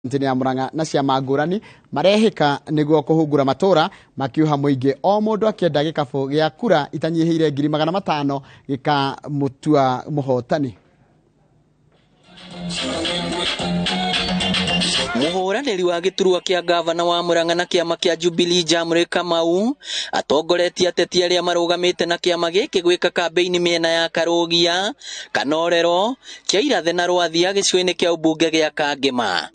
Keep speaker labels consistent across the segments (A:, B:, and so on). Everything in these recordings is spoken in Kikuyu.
A: Kaunti-inĩ ya Murang'a na ciama ngũrani marehĩka nĩguo kũhungura matũra makiuha mũingĩ o mũndũ akĩenda gĩkabũ gĩa kura itanyihĩire 500,000 gĩkamũtua mũhotani.
B: Mũhũranĩri wa gĩturwa kĩa ngavana wa Murang'a na kĩama kĩa Jubilee Jamre Kamau atongoretie ateti arĩa marũgamĩte na kĩama gĩkĩ gwĩka kambĩini mĩena ya Karũgia, Kanorero, Kĩairathe na Rwathia gĩcigo-inĩ kĩa ũmbunge gĩa Kangĩma.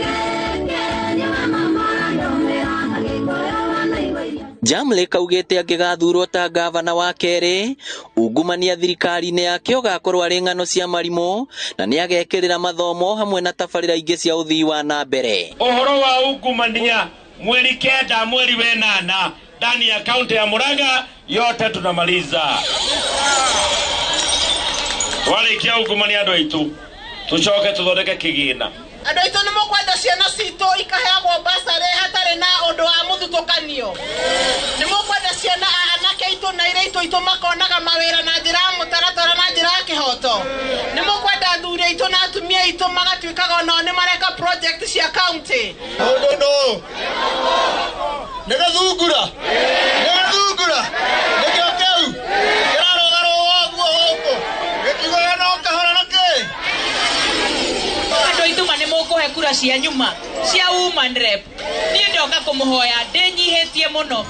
B: Jamlek augĩte angĩgathurwo ta ngavana wa kerĩ, ungumania thirikari-inĩ yake ũgakorwo arĩ ng'ano cia marimũ na nĩagekĩrĩra mathomo hamwe na tabarĩra ingĩ cia ũthii wa na mbere.
C: Ũhoro wa ungumania mweri 9 mweri 8 ndani ya kaunti ya Murang'a yote tunamaliza. Twarĩkia ungumania andũ aitũ tũcoke tũthondeke kĩgĩna.
D: Andũ aitũ nĩ mũkwenda ciana citũ ikaheagwo basarĩ hatarĩ na ũndũ wa mũthutũkanio. Nĩ mũkwenda ciana anake aitũ na airĩtu aitũ makonaga mawĩra na njĩra ya mũtaratara na njĩra ya kĩhoto. Nĩ mũkwenda athuri aitũ na atumia aitũ magatuĩkaga onao nĩ mareka project cia county.
E: Mũndũ nũ? Nĩ gĩthungura? Nĩ gĩthungura? Nĩkĩo kĩu? Kĩrarũgarũga ũguo gũkũ? Gĩkiugaga no kahora na kĩ?
F: Andũ aitũ ma nĩ mũkũhe kura cia nyuma cia woman rep. Niĩ ndoka kũmũhoya ndĩnyihĩtie mũno.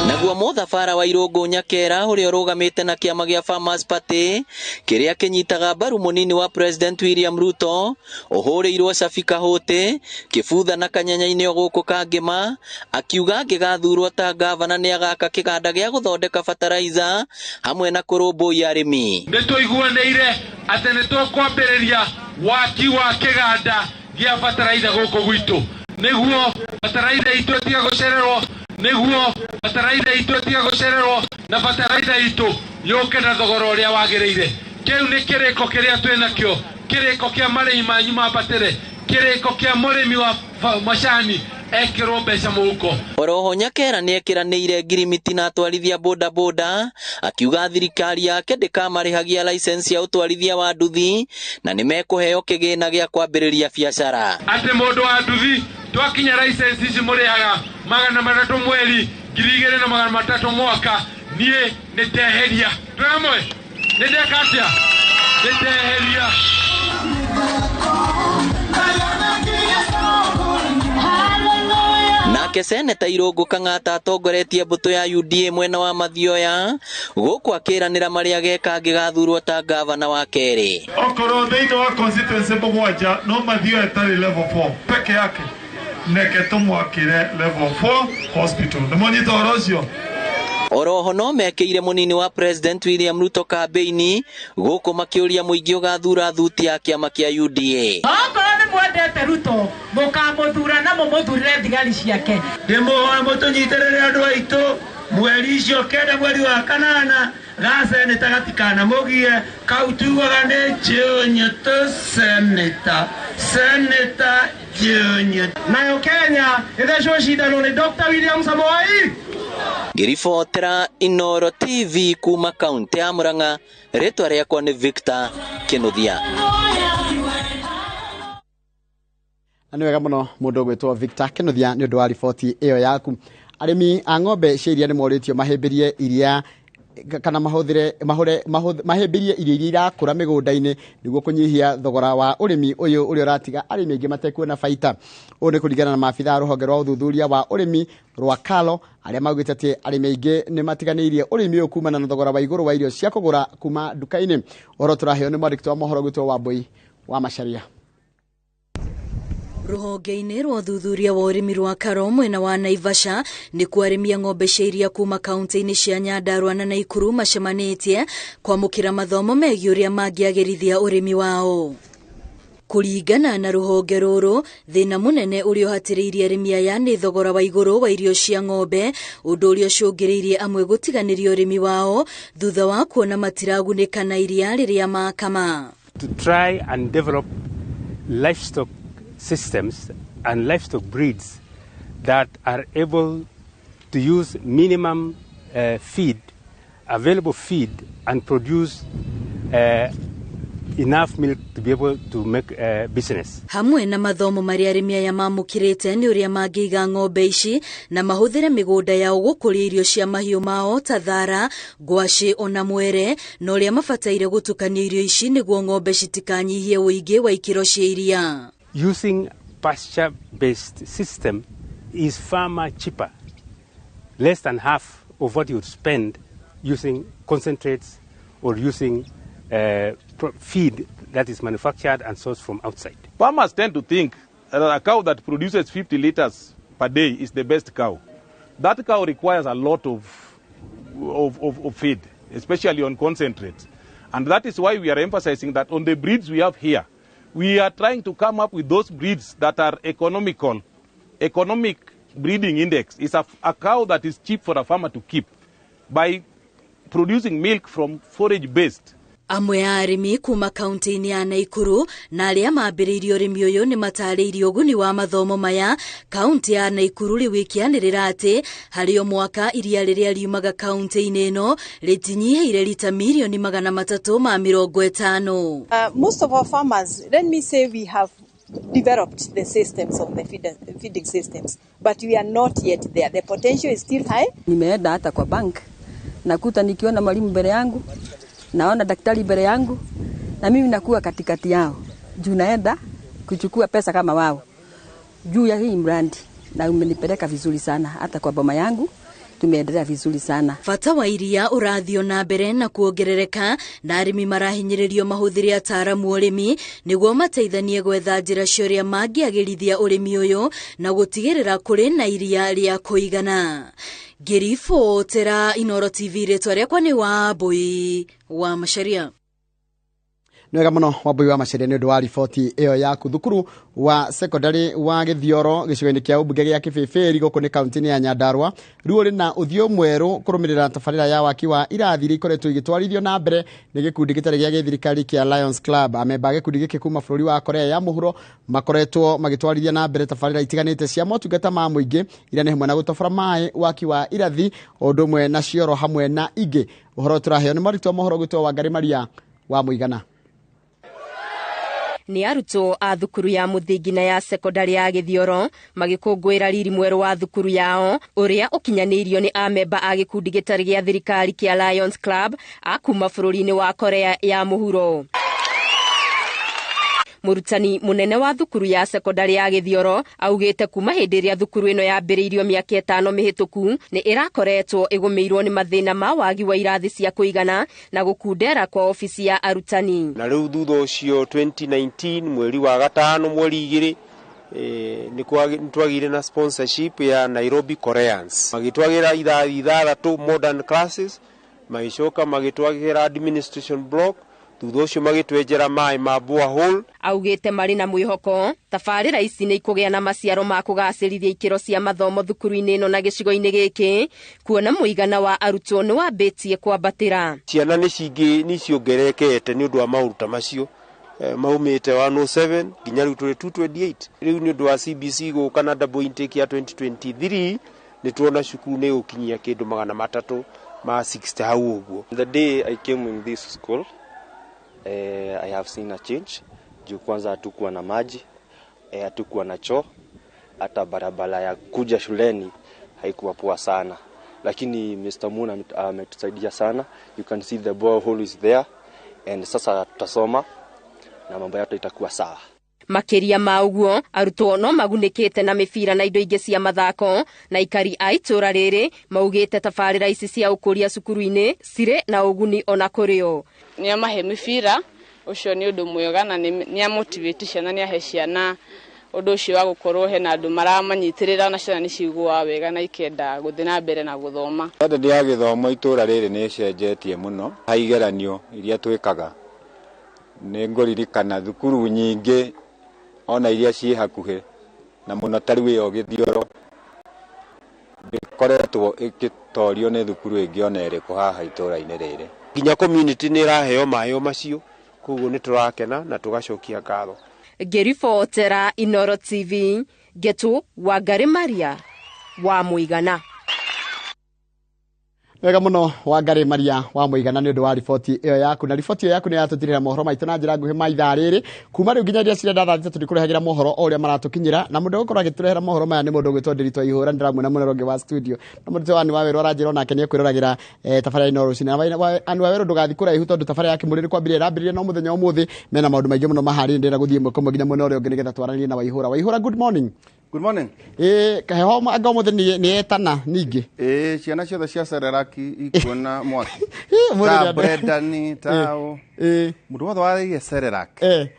B: Naguo mũthabara wa Irũngũ Nyakera ũrĩa ũrũgamĩte na kĩama gĩa Farmers Party kĩrĩa kĩnyitaga mbaru mũnini wa President William Ruto ũhũrĩirwo cabi Kahũtĩ Kĩbutha na Kanyanya-inĩ o gũkũ Kangĩma akiuga angĩgathurwo ta ngavana nĩagaka kĩganda gĩa gũthondeka fertilizer hamwe na kũrũmbũiya arĩmi.
G: Nĩ tũiguanĩire atĩ nĩ tũkwambĩrĩria waki wa kĩganda gĩa fertilizer gũkũ gwitũ nĩguo fertilizer itũ ĩtige gũcererwo, nĩguo fertilizer itũ ĩtige gũcererwo na fertilizer itũ yũke na thogora ũrĩa wagĩrĩire. Kĩu nĩ kĩrĩko kĩrĩa twĩ nakĩo, kĩrĩko kĩa marĩhi manyu mambatĩre, kĩrĩko kĩa mũrĩmi wa macani ekĩrwo mbeca mũhuko.
B: Oroho Nyakera nĩekĩranĩire ngirimiti na atwarithia bodaboda akiuga thirikari yake ndĩkamarĩhagia license ya ũtwarithia wa nduthi na nĩmekũheo kĩgĩna gĩa kwambĩrĩria biacara.
G: Atĩ mũndũ wa nduthi twakinya license ici mũrĩhaga 300 mweri, 2,300 mwaka, niĩ nĩndeheria. Twĩ hamwe? Nĩndeka atĩa? Nĩndeheria.
B: Nake Seneta Irũngũ Kang'ata atongoretie mbũtũ ya UDA mwena wa Mathioya gũkũ akĩranĩra marĩa ageka angĩgathurwo ta ngavana wa kerĩ.
G: Okorwo thĩinĩ wa constituency 7 no Mathioya ĩtarĩ level 4 peke yake, neke tũmwakĩre level 4 hospital. Nĩ mwanyita ũhoro ũcio?
B: Oroho no mekĩire mũnini wa President William Ruto kambĩini gũkũ makĩũria mũingĩ ũgathura thuti ya kĩama kĩa UDA.
F: Okorwo nĩ mwendete Ruto mũkamũthura na mũmũthurĩre thigari ciake.
E: Ndĩmũhoe mũtũnyitĩrĩre andũ aitũ mweri icio 9 mweri wa 8 ga seneta gatikanamũgie kau tugaga nĩ Junior seneta, seneta Junior.
H: Nayo Kenya ĩthecwo cindano nĩ Dr. William Samoei.
B: Ngĩribotera Inooro TV kuma kaunti ya Murang'a, rĩtwa rĩakwa nĩ Victor Kĩnuthia.
A: Na nĩ wega mũno mũndũ ũgwĩtwo Victor Kĩnuthia nĩ ũndũ wa riboti ĩyo yaku. Arĩmi a ng'ombe cia iria nĩ morĩtio mahĩmbĩrie iria kana mahũthĩre, mahũre, mahũth-, mahĩmbĩrie irio iria irakũra mĩgũnda-inĩ nĩguo kũnyihia thogora wa ũrĩmi ũyũ ũrĩa ũratiga arĩmi aingĩ matekuona baita. Ũũ nĩ kũringana na maabitha a rũhonge rwa ũthuthuria wa ũrĩmi rwa Kalo arĩa maugĩte atĩ arĩmi aingĩ nĩ matiganĩirie ũrĩmi ũyũ kumana na thogora wa igũrũ wa irio cia kũgũra kuma nduka-inĩ. Ũhoro tũraheo nĩ mwandĩki wa mohoro gwitũ Wambui wa Macharia.
I: Rũhonge-inĩ rwa ũthuthuria wa ũrĩmi rwa Karo mwena wa Naivasha nĩkuo arĩmi a ng'ombe cia iria kuma kaunti-inĩ cia Nyandarua na Naikuru macemanĩtie kwamũkĩra mathomo megiĩ ũrĩa mangĩagĩrithia ũrĩmi wao. Kũringana na rũhonge rũrũ, thĩna mũnene ũrĩa ũhatĩrĩirie arĩmi aya nĩ thogora wa igũrũ wa irio cia ng'ombe, ũndũ ũrĩa ũcũngĩrĩirie amwe gũtiganĩria ũrĩmi wao thutha wa kuona matiragunĩka na iria rĩrĩa makama.
J: To try and develop livestock systems and livestock breeds that are able to use minimum feed, available feed, and produce enough milk to be able to make business.
I: Hamwe na mathomo marĩa arĩmi aya mamũkĩrĩte nĩ ũrĩa mangĩiga ng'ombe ici na mahũthĩre mĩgũnda yao gũkũria irio cia mahiũ mao ta thara, ngwacĩ ona mwere, na ũrĩa mabataire gũtukania irio ici nĩguo ng'ombe citikanyihie ũingĩ wa ikĩro cia iria.
J: Using pasture-based system is far much cheaper, less than half of what you would spend using concentrates or using feed that is manufactured and sourced from outside.
K: Farmers tend to think that a cow that produces 50 liters per day is the best cow. That cow requires a lot of feed, especially on concentrates. And that is why we are emphasizing that on the breeds we have here, we are trying to come up with those breeds that are economical. Economic breeding index is a cow that is cheap for a farmer to keep by producing milk from forage-based.
I: Amwe a arĩmi kuma kaunti-inĩ ya Naikuru na arĩa mambĩrĩirie ũrĩmi ũyũ nĩ matarĩirie ũguni wa mathomo maya. Kaunti ya Naikuru rĩu ĩkĩanĩrĩra atĩ harĩ o mwaka iria rĩrĩa riumaga kaunti-inĩ ĩno rĩtinyihĩire rita mirioni 350.
L: Most of our farmers, let me say we have developed the systems of the feeding systems, but we are not yet there. The potential is still high.
M: Nimeenda hata kwa bank, nakuta nikiona mwalimu mbele yangu, naona daktari mbele yangu, na mimi nakuwa katikati yao. Juu naenda kuchukua pesa kama wao juu ya hii mradi, na umenipeleka vizuri sana hata kwa boma yangu tumeendelea vizuri sana.
I: Bata wa iria ũrathio na mbere na kuongerereka na arĩmi marahinyĩrĩrio mahũthĩre ataaramu ũrĩmi nĩguo mateithanie gwetha njĩra cia ũrĩa mangĩagĩrithia ũrĩmi ũyũ na gũtigĩrĩra kũrĩ na iria rĩa kũigana. Ngĩribotera Inooro TV, rĩtwa rĩakwa nĩ Wambui wa Macharia.
A: Nĩ wega mũno Wambui wa Macharia nĩ ũndũ wa riboti ĩyo yaku. Thukuru wa secondary wa Gĩthioro gĩcigo-inĩ kĩa ũmbunge gĩa Kĩbĩbĩri gũkũ nĩ kaunti-inĩ ya Nyandarua rĩu ũrĩ na ũthiũ mwerũ kũrũmĩrĩra tabarĩra ya waki wa irathi iria ikoretwo igĩtwarithio na mbere nĩ gĩkundi gĩtarĩ gĩa gĩthirikari kĩa Lions Club. Amemba a gĩkundi gĩkĩ kuma bũrũri wa Korea ya mũhuro makoretwo magĩtwarithia na mbere tabarĩra itiganĩte cia motungata ma mũingĩ iria nĩ hamwe na gũtobora maĩ, waki wa irathi, o ũndũ ũmwe na cioro hamwe na ingĩ. Ũhoro tũraheo nĩ mwandĩki wa mohoro gwĩtwo Wangari Maria wa Mũigana.
N: Nĩ arutwo a thukuru ya mũthingi na ya sekondari ya Gĩthioro magĩkũngũĩra riri mwerũ wa thukuru yao ũrĩa ũkinyanĩirio nĩ amemba a gĩkundi gĩtarĩ gĩa thirikari kĩa Lions Club a kuma bũrũri-inĩ wa Korea ya mũhuro. Mũrutani mũnene wa thukuru ya sekondari ya Gĩthioro augĩte kuma hĩndĩ ĩrĩa thukuru ĩno yambĩrĩirio mĩaka 5 mĩhĩtũku nĩ ĩrakoretwo ĩgũmĩirwo nĩ mathĩna ma wagi wa irathi cia kũigana na gũkundera kwa obici ya arutani.
O: Na rĩu thutha ũcio 2019 mweri wa gatano mweri 2 nĩ twagĩire na sponsorship ya Nairobi Koreans, magĩtwagĩra irathi 6 modern classes, magĩcoka magĩtwagĩra administration block, thutha ũcio magĩtwenjera maĩ ma borehole.
N: Augĩte marĩ na mwĩhoko tabarĩra ici nĩ ikũgĩa na maciaro ma kũgacĩrithia ikĩro cia mathomo thukuru-inĩ ĩno na gĩcigo-inĩ gĩkĩ, kuona mũigana wa arutwo nĩ wambĩtie kwambatĩra.
O: Ciana nĩ ciongererekete nĩ ũndũ wa maũndũ ta macio, maumĩte 107 nginya rĩu tũrĩ 228. Rĩu nĩ ũndũ wa CBC gũka na double intake ya 2023 nĩ tuona cukuru nĩ ĩgũkinyia kĩndũ 360 hau ũguo.
P: The day I came in this school, I have seen a change. Juu kwanza hatukuwa na maji, hatukuwa na choo, hata barabara ya kuja shuleni haikuwa poa sana. Lakini Mr. Moon ametusaidia sana. You can see the borehole is there and sasa tutasoma na mambo yote itakuwa sawa.
N: Makĩria ma ũguo arutwo no magunĩkĩte na mĩbira na indo ingĩ cia mathako, na ikari a itũra rĩrĩ maugĩte tabarĩra ici cia ũkũria cukuru-inĩ cirĩ na ũguni ona kũrĩ o.
Q: Nĩ amahe mĩbira, ũcio nĩ ũndũ mwega na nĩ amotivate ciana, nĩ ahe ciana ũndũ ũcio wa gũkorwo hena andũ maramanyitĩrĩra na ciana nĩ ciguaga wega na ikenda gũthiĩ na mbere na gũthoma.
R: Standard ya gĩthomo itũra rĩrĩ nĩ ĩcenjetie mũno. Igeranio iria twĩkaga nĩ ngũririkana thukuru nyingĩ ona iria ciĩ hakuhĩ na mũno ta rĩu ĩyo Gĩthioro ndĩkoretwo ĩgĩtorio nĩ thukuru ĩngĩ ona ĩrĩkũ haha itũra-inĩ rĩrĩ.
O: Nginya community nĩ ĩraheo maĩ o macio, koguo nĩ tũrakena na tũgacokia ngatho.
N: Ngĩribotera Inooro TV, Ngetu Wangari Maria wa Mũigana.
A: Wega muno Wangari Maria wa Muigana nĩ ũndũ wa riboti ĩyo yaku, na riboti ĩyo yaku nĩ yatũtirĩra mohoro maitũ na njĩra nguhĩ ma ithaa rĩrĩ. Kuma rĩu nginya iria cirenda thaa 3 tũrĩkũrehagĩra mohoro o ũrĩa maratũkinyĩra, na mũndũ ũgũkorwo agĩtũrehera mohoro maya nĩ mũndũ ũgwĩtwo Ndĩritũ Ihũra. Ndĩramuona mũno ũngĩ wa studio, na mũndũ wa wa Werũ aranjĩra onake nĩ ekwĩroragĩra tabarĩra ĩno rũcinĩ. Na Anne Wawerũ, ndũgathiĩ kũraihu tondũ tabarĩra ya Kĩmũrĩ nĩ kwambĩrĩria ĩrambĩrĩria, no mũthenya ũmũthĩ mena maũndũ maingĩ mũno maharĩrĩrie. Ndĩrenda gũthiĩ ĩmwe kwa ĩmwe nginya mwena ũrĩa ũngĩ nĩgetha twaranĩrie na Waihũra. Waihũra, good morning.
S: Good morning.
A: Ĩĩ, kaheho anga ũmũthĩ nĩ etana ningĩ.
S: Ĩĩ, ciana ciothe cia Cerelac ikuona mwaki.
A: Ũmũthĩ
S: Ta
A: nĩ andũ-
S: Brendani, ta ũ. Mũndũ wothe warĩire Cerelac. Ena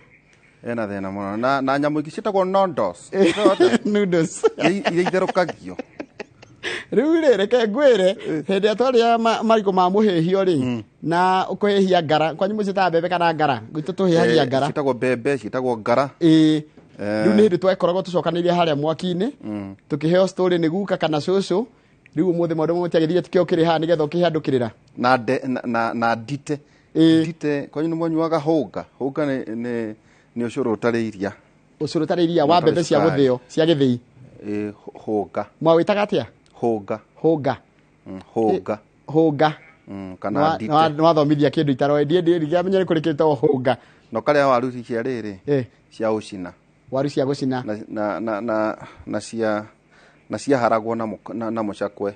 S: thĩna mũno. Na nyamũ ingĩ ciĩtagwo noodles.
A: Noodles.
S: Iria itherũkagio.
A: Rĩu rĩ, reke ngwĩre, hĩndĩ ĩrĩa twarĩa marigũ ma mũhĩhio rĩ, na kũhĩhia ngara, kwanyu mũciĩtaga mbembe kana ngara? Gwitũ tũhĩhagia ngara.
S: Ciĩtagwo mbembe, ciĩtagwo ngara.
A: Ĩĩ. Rĩu nĩ hĩndĩ twakoragwo tũcokanĩirie harĩa mwaki-inĩ, tũkĩheo story nĩ guka kana cũcũ. Rĩu ũmũthĩ maũndũ mamwe matiagĩrĩire, tikĩo ũkĩrĩ haha nĩgetha ũkĩhe andũ kĩrĩra.
S: Na de, na, na, na ndite. Ndite, kwanyu nĩ mwanyuaga hũnga. Hũnga nĩ ũcũrũ ũtarĩ iria.
A: Ũcũrũ ũtarĩ iria wa mbembe cia gũthĩo, cia gĩthĩi.
S: Ĩĩ, hũnga.
A: Mwawĩtaga atĩa?
S: Hũnga.
A: Hũnga.
S: Hũnga.
A: Hũnga.
S: Kana ndite.
A: Nĩwathomithia kĩndũ itaroĩ. Ndiĩ ndingĩamenya nĩ kũrĩ kĩndũ gĩtagwo hũnga.
S: Na ũkarĩa waru cia rĩrĩ, cia ũcina.
A: Waru cia gũcina.
S: Na ciaharagwo na mũcakwe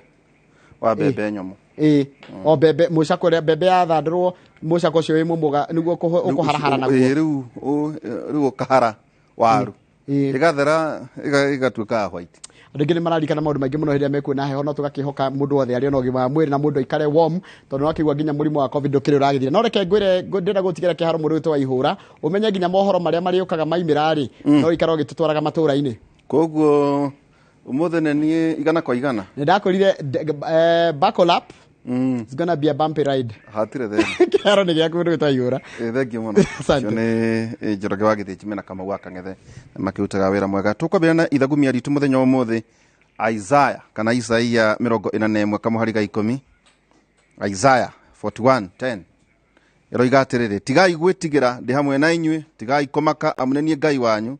S: wa mbembe nyũmũ.
A: Ĩĩ, o mbembe mũcakwe ũrĩa mbembe yathandũrwo, mũcakwe ũcio wĩ mũmũga nĩguo ũkũharahara naguo.
S: Ĩĩ, rĩu ũkahara waru. Ĩgathera, ĩgatuĩka ya white.
A: Andũ aingĩ nĩ mararirikana maũndũ maingĩ mũno hĩndĩ ĩrĩa mekuona heho, no tũgakĩhoka mũndũ wothe arĩ ona ũgima wa mwĩrĩ na mũndũ aikare warm, tondũ no akĩigua nginya mũrimũ wa COVID ndũkĩrĩ ũragĩthira. No reke ngwĩre, ndĩrenda gũtigĩra kĩharo mũndũ wĩtwo Waihũra, ũmenye nginya mohoro marĩa marĩũkaga maimĩra rĩ, no ũikare ũgĩtũtwaraga matũũra-inĩ.
S: Koguo ũmũthĩ nĩ niĩ 100 kwa 100.
A: Nĩ ndakwĩrire, buckle up. It's gonna be a bumpy ride.
S: Hatirĩ thĩna.
A: Kĩharo nĩ gĩaku, mũndũ wĩtwo Waihũra.
S: Ĩĩ, thengiũ mũno.
A: Asante.
S: Ũcio nĩ Njoroge wa Gĩthĩnji mena Kamau wa Kang'ethe makĩrutaga wĩra mwega. Tũkwambĩrĩria na ithagumia ritũ mũthenya wa ũmũthĩ, Isaiah kana Isaia 41 kamũhari ga 10. Isaiah 41:10 ĩroiga atĩrĩrĩ, tigai gwĩtigĩra, ndĩ hamwe na inyuĩ, tigai kũmaka, amu nĩ niĩ Ngai wanyu,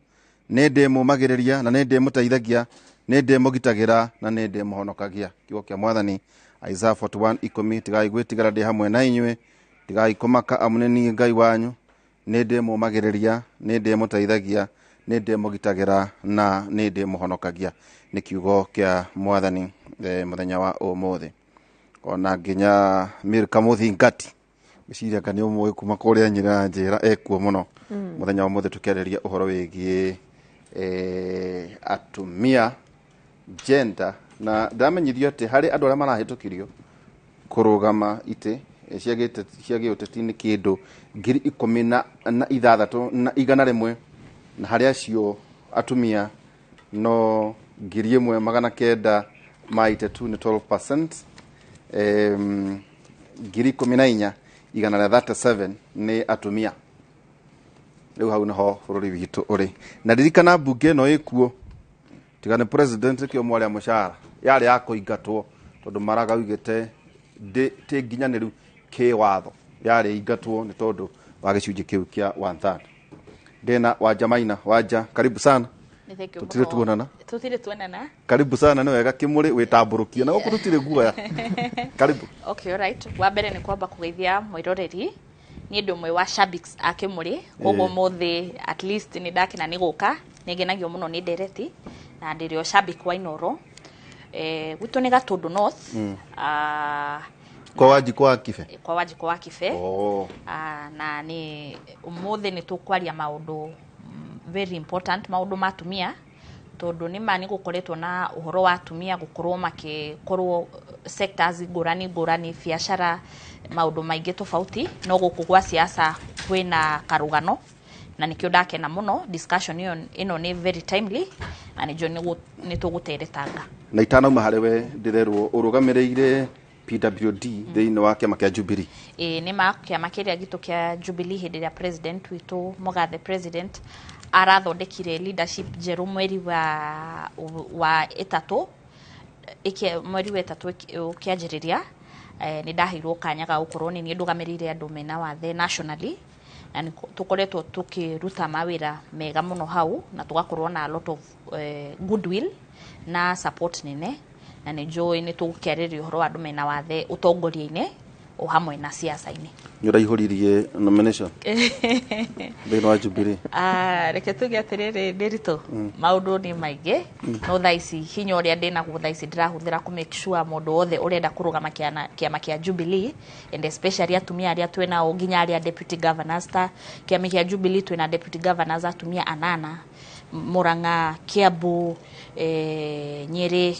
S: nĩ ndĩmũmagĩrĩria na nĩ ndĩmũteithagia, nĩ ndĩmũgitagĩra na nĩ ndĩmũhonokagia. Kiugo kĩa Mwathani, Isaiah 41:10, tigai gwĩtigĩra, ndĩ hamwe na inyuĩ, tigai kũmaka, amu nĩ niĩ Ngai wanyu, nĩ ndĩmũmagĩrĩria, nĩ ndĩmũteithagia, nĩ ndĩmũgitagĩra na nĩ ndĩmũhonokagia. Nĩ kiugo kĩa Mwathani mũthenya wa ũmũthĩ. Ona nginya Milka Mũthingati, ngwĩciria anga nĩ ũmũĩ kuma kũrĩa Nyĩrĩ na njĩra ekuo mũno. Mũthenya wa ũmũthĩ tũkĩarĩrĩria ũhoro wĩgiĩ atumia, gender, na ndamenyithio atĩ harĩ andũ arĩa marahĩtũkirio kũrũgama itĩ cia gĩũteti nĩ kĩndũ 16,100, na harĩ acio atumia no 1,983, nĩ 12%. 14,137 nĩ atumia. Rĩu hau nĩho bũrũri witũ ũrĩ. Na ririkana mbunge ĩno ĩkuo tiga nĩ president kĩo mwarĩa mũcara yarĩ ya kũingatwo, tondũ Maraga oigĩte ti nginyanĩru kĩwatho, yarĩ ingatwo nĩ tondũ wa gĩcunjĩ kĩu kĩa 1/3. Ndĩna Wanja Maina. Wanja, karibu sana.
T: Nĩ thank you
S: Tũtirĩ
T: mũno.
S: tuonana.
T: Tũtirĩ tuonana.
S: Karibu sana, nĩ wega Kĩmũrĩ wĩtambũrũkie na gũkũ tũtirĩ guoya. Karibu.
T: Okay, alright. Wa mbere nĩ kwamba kũgeithia mwĩroreri. Niĩ ndĩ ũmwe wa shabiki a Kĩmũrĩ, koguo ũmũthĩ at least nĩ ndakena nĩ gũka. Nĩ ngenagio mũno nĩ ndereti na ndĩrĩ o shabiki wa Inooro. Gwitũ nĩ Gatũndũ North.
S: Kwa Wanjikũ wa Kibe.
T: Kwa Wanjikũ wa Kibe. Na nĩ ũmũthĩ nĩ tũkwaria maũndũ very important, maũndũ ma atumia, tondũ nĩ ma nĩ gũkoretwo na ũhoro wa atumia gũkorwo makĩkorwo sectors ngũrani ngũrani, biacara, maũndũ maingĩ tofauti, no gũkũ gwa siasa kwĩna karũgano, na nĩkĩo ndakena mũno. Discussion ĩyo ĩno nĩ very timely na nĩnjũĩ nĩ tũgũteretanga.
S: Na itanauma harĩ we, ndĩrerwo ũrũgamĩrĩire PWD thĩinĩ wa kĩama kĩa Jubilee.
T: Ĩĩ, nĩ ma kĩama kĩrĩa gitũ kĩa Jubilee, hĩndĩ ĩrĩa president witũ mũgathe president arathondekire leadership njerũ mweri wa ĩtatũ, mweri wa ĩtatũ ũkĩanjĩrĩria, nĩ ndaheirwo kanya ga gũkorwo nĩ niĩ ndũgamĩrĩire andũ mena wathe nationally, na nĩ tũkoretwo tũkĩruta mawĩra mega mũno hau, na tũgakorwo na a lot of goodwill na support nene. Na nĩ njũĩ nĩ tũgũkĩarĩrĩria ũhoro wa andũ mena wathe ũtongoria-inĩ o hamwe na siasa-inĩ.
S: Nĩ ũraihũririe nomination thĩinĩ wa Jubilee?
T: Ah, reke tuge atĩrĩrĩ, Ndĩritũ, maũndũ nĩ maingĩ, no thaa ici hinya ũrĩa ndĩnaguo thaa ici ndĩrahũthĩra kũ make sure mũndũ wothe ũrenda kũrũgama kĩama kĩa Jubilee, and especially atumia arĩa twĩnao, nginya arĩa deputy governors. Ta kĩama kĩa Jubilee twĩna deputy governors atumia anana, Murang'a, Kiambu, Nyĩrĩ.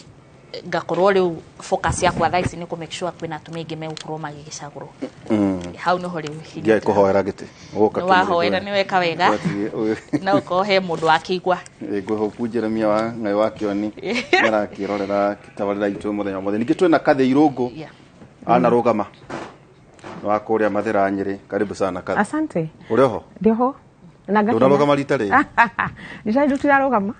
T: Ngakorwo rĩu focus yakwa thaa ici nĩ kũ make sure kwĩna atumia aingĩ megũkorwo magĩgĩcagũrwo. Hau nĩho rĩu hinya.
S: Ndiaĩ kũhoera gĩtĩ. Ũgũka.
T: Nĩ wahoera, nĩ weka wega, no ũkorwo he mũndũ wakĩigua.
S: Ngwĩhoku Jeremia wa Ngai wa Kĩoni nĩarakĩrorera tabarĩra itũ mũthenya wa mũthenya. Ningĩ twĩna Kathĩ Irũngũ, anarũgama wa kũrĩa Mathĩra, Nyĩrĩ. Karibu sana, Kathĩ.
U: Asante.
S: Ũrĩ oho?
U: Ndĩho. Na ngakena.
S: Ndũnarũgama rita rĩrĩ?
U: Rita rĩrĩ tũtirarũgama.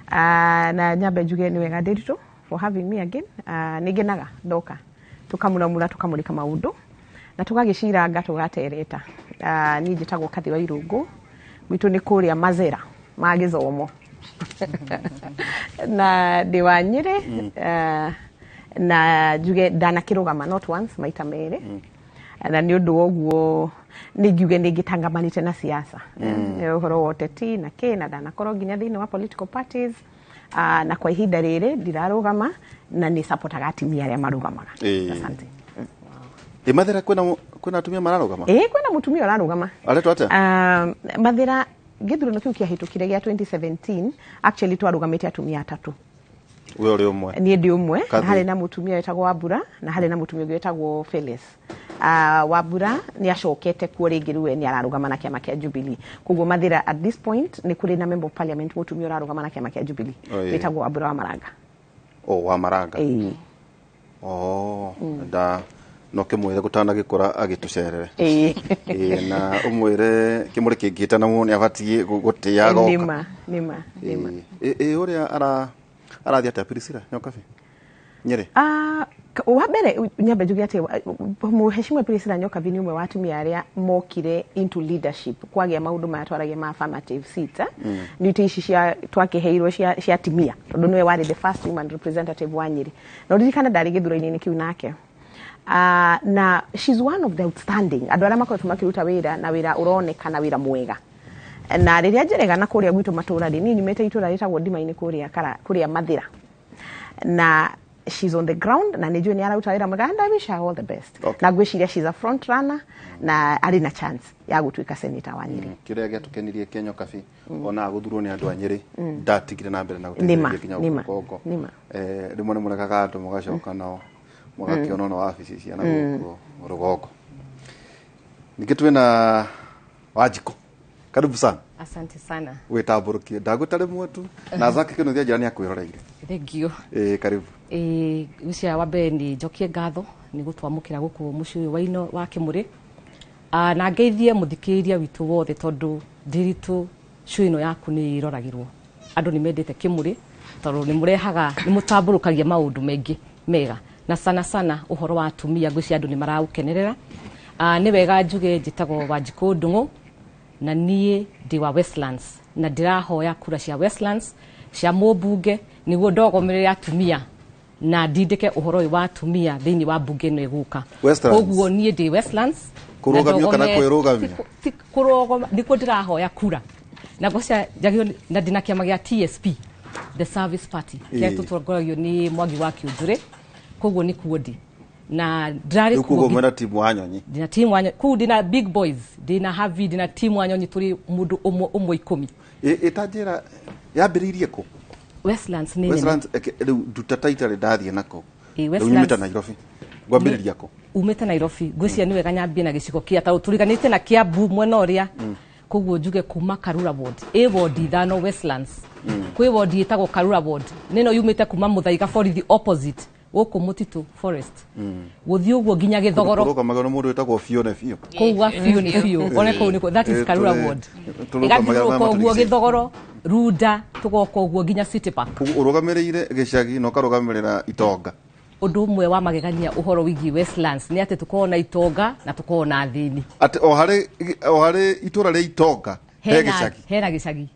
U: Ah, na nyambe njuge nĩ wega, Ndĩritũ, for having me again. Ah, nĩ ngenaga ndoka tũkamuramura, tũkamũrĩka maũndũ na tũgagĩciranga, tũgatereta. Ah, niĩ njĩtagwo Kathĩ wa Irũngũ, gwitũ nĩ kũrĩa Mazera ma gĩthomo na ndĩ wa Nyĩrĩ. Ah, na njuge ndanakĩrũgama not once, maita merĩ, na nĩ ũndũ wa ũguo nĩ ngiuge nĩ ngĩtangamanĩte na siasa. Ũhoro wa ũteti na kĩ, na ndanakorwo nginya thĩinĩ wa political parties. Na kwa ihinda rĩrĩ ndirarũgama na nĩ supportaga atumia arĩa marũgamaga. Asante.
S: Ĩ Mathĩra kwĩna atumia mararũgama?
U: Ĩĩ, kwĩna mũtumia ũrarũgama.
S: Aretwo atĩa?
U: Mathĩra gĩthurano kĩu kĩahĩtũkire gĩa 2017, actually twarũgamĩte atumia atatũ.
S: We ũrĩ ũmwe?
U: Niĩ ndĩ ũmwe na
S: Kathĩ.
U: harĩ na mũtumia wetagwo Wambura na harĩ na mũtumia ũngĩ wetagwo Phyllis. Wambura nĩ acokete kuo rĩngĩ, rĩu we nĩ ararũgama na kĩama kĩa Jubilee. Koguo Mathĩra at this point nĩ kũrĩ na member of parliament mũtumia ũrarũgama na kĩama kĩa Jubilee,
S: Oh, ĩĩ.
U: wĩtagwo Wambura wa Maranga.
S: O wa Maranga?
U: Ĩĩ.
S: Oh, nda no kĩmwĩre gũtanagĩkũra agĩtũcerere.
U: Ĩĩ.
S: Ĩĩ, na ũmwĩre kĩmũrĩ kĩngĩtana nĩ abatiĩ gũtĩa agoka.
U: Nĩma, nĩma, nĩma.
S: Ĩ ũrĩa arathiĩ atĩa Priscilla Nyokabi Nyĩrĩ?
U: Ah, wa mbere nyambe njuge atĩ Mheshimiwa Priscilla Nyokabi nĩ ũmwe wa atumia arĩa mokire into leadership kwagĩa maũndũ maya twaragia ma affirmative seats, eh? Nĩ itĩ ici cia twakĩheirwo cia atumia, tondũ nĩwe warĩ the first woman representative wa Nyĩrĩ, na ũririkane ndarĩ gĩthurano-inĩ kĩu nake. Na she's one of the outstanding andũ arĩa makoretwo makĩruta wĩra, na wĩra ũroneka na wĩra mwega. Na rĩrĩa njerega na kũrĩa gwitũ matũra rĩ, niĩ nyumĩte itũra rĩtagwo Ndima-inĩ kũrĩa kũrĩa Mathĩra, na she's on the ground na nĩ njũĩ nĩ araruta wĩra mwega, and I wish her all the best. Na ngwĩciria she's a front runner na arĩ na chance ya gũtuĩka senator wa Nyĩrĩ.
S: Kĩrĩa gĩatũkenirie kĩa Nyokabi, ona gũthurwo nĩ andũ a Nyĩrĩ, ndatigire na mbere na
U: Nĩma,
S: gũteithĩrĩria nginya
U: nĩma,
S: gũkũ rũgongo.
U: Nĩma.
S: Rĩmwe nĩ mũrekaga andũ mũgacoka nao mũgakĩona ona wabici cia na gũkũ rũgongo. Ningĩ twĩna Wanjikũ, karibu sana.
V: Asante sana.
S: Wĩtambũrũkie, ndagũta rĩmwe tu na Zaki Kĩnuthia njĩra nĩ akwĩroreire.
V: Thank you.
S: Ĩĩ, karibu.
V: Ĩĩ, gwĩciria wa mbere nĩ njokie ngatho nĩ gũtwamũkĩra gũkũ mũciĩ ũyũ wa ino wa Kĩmũrĩ. Ah, na ngeithie mũthikĩrĩria witũ wothe, tondũ Ndiritu, show ĩno yaku nĩ ĩroragĩrwo. Andũ nĩ mendete Kĩmũrĩ tondũ nĩ mũrehaga, nĩ mũtambũrũkagia maũndũ maingĩ mega, na sana sana ũhoro wa atumia ngwĩciria andũ nĩ maraũkenerera. Ah, nĩ wega njuge njĩtagwo Wanjikũ Ndung'u na niĩ ndĩ wa Westlands, na ndĩrahoya kura cia Westlands cia mũmbunge nĩguo ndogomerere atumia na ndindĩke ũhoro ũyũ wa atumia thĩinĩ wa mbunge ĩno ĩgũka.
S: Westlands.
V: Koguo niĩ ndĩ Westlands na
S: Kũrũgamio kana kwĩrũgamia?
V: Ti kũrũgama, nĩkuo ndĩrahoya kura na ngwĩciria njagĩrĩirwo na ndĩna kĩama gĩa TSP, the Service Party, kĩrĩa tũtongoragio nĩ Mwangi wa Kĩũnjũrĩ. Koguo nĩkuo ndĩ na ndĩrarĩ
S: Rĩu
V: kuo
S: koguo mwena timu wa Nyonyi?
V: Ndĩna timu wa Nyonyi kũu, ndĩna big boys, ndĩna Havi, ndĩna timu wa Nyonyi, tũrĩ mũndũ ũmwe ũmwe 10.
S: Ĩtanjĩra yambĩrĩirie kũ?
V: Westlands nĩ nene.
S: Westlands, rĩu nduta taita ndathiĩ nako.
V: Ĩ,
S: Rĩu
V: Westlands.
S: nyumĩte Nairobi, ngwambĩrĩria kũ?
V: Umĩte Nairobi, ngwĩciria nĩ wega nyambie na gĩcigo kĩa tondũ tũriganĩte na Kiambu mwena ũrĩa. Koguo njuge kuma Karura ward, ĩ ward 5 Westlands. Kwĩ ward ĩtagwo Karura ward, nĩno yumĩte kuma Mũthaiga borithi opposite gũkũ Mũtitũ forest, gũthiĩ ũguo nginya Gĩthogoro.
S: Kũrũgamagio nĩ mũndũ wĩtagwo Fione Biũ.
V: Kũu gwa Biũ nĩ biũ one kũu nĩkuo, that is Karura ward.
S: Tũrũgamagia
V: Ĩgathiũrũrũka
S: maya
V: ũguo
S: matũrigicĩirie.
V: Gĩthogoro, Runda, tũgoka ũguo nginya City Park.
S: Koguo ũrũgamĩrĩire gĩcagi na ũkarũgamĩrĩra itonga.
V: Ũndũ ũmwe wa magegania ũhoro wĩgiĩ Westlands nĩ atĩ tũkoragwo na itonga na tũkoragwo na athĩni.
S: Atĩ o harĩ itũra rĩa itonga he gĩcagi?
V: Hena gĩcagi.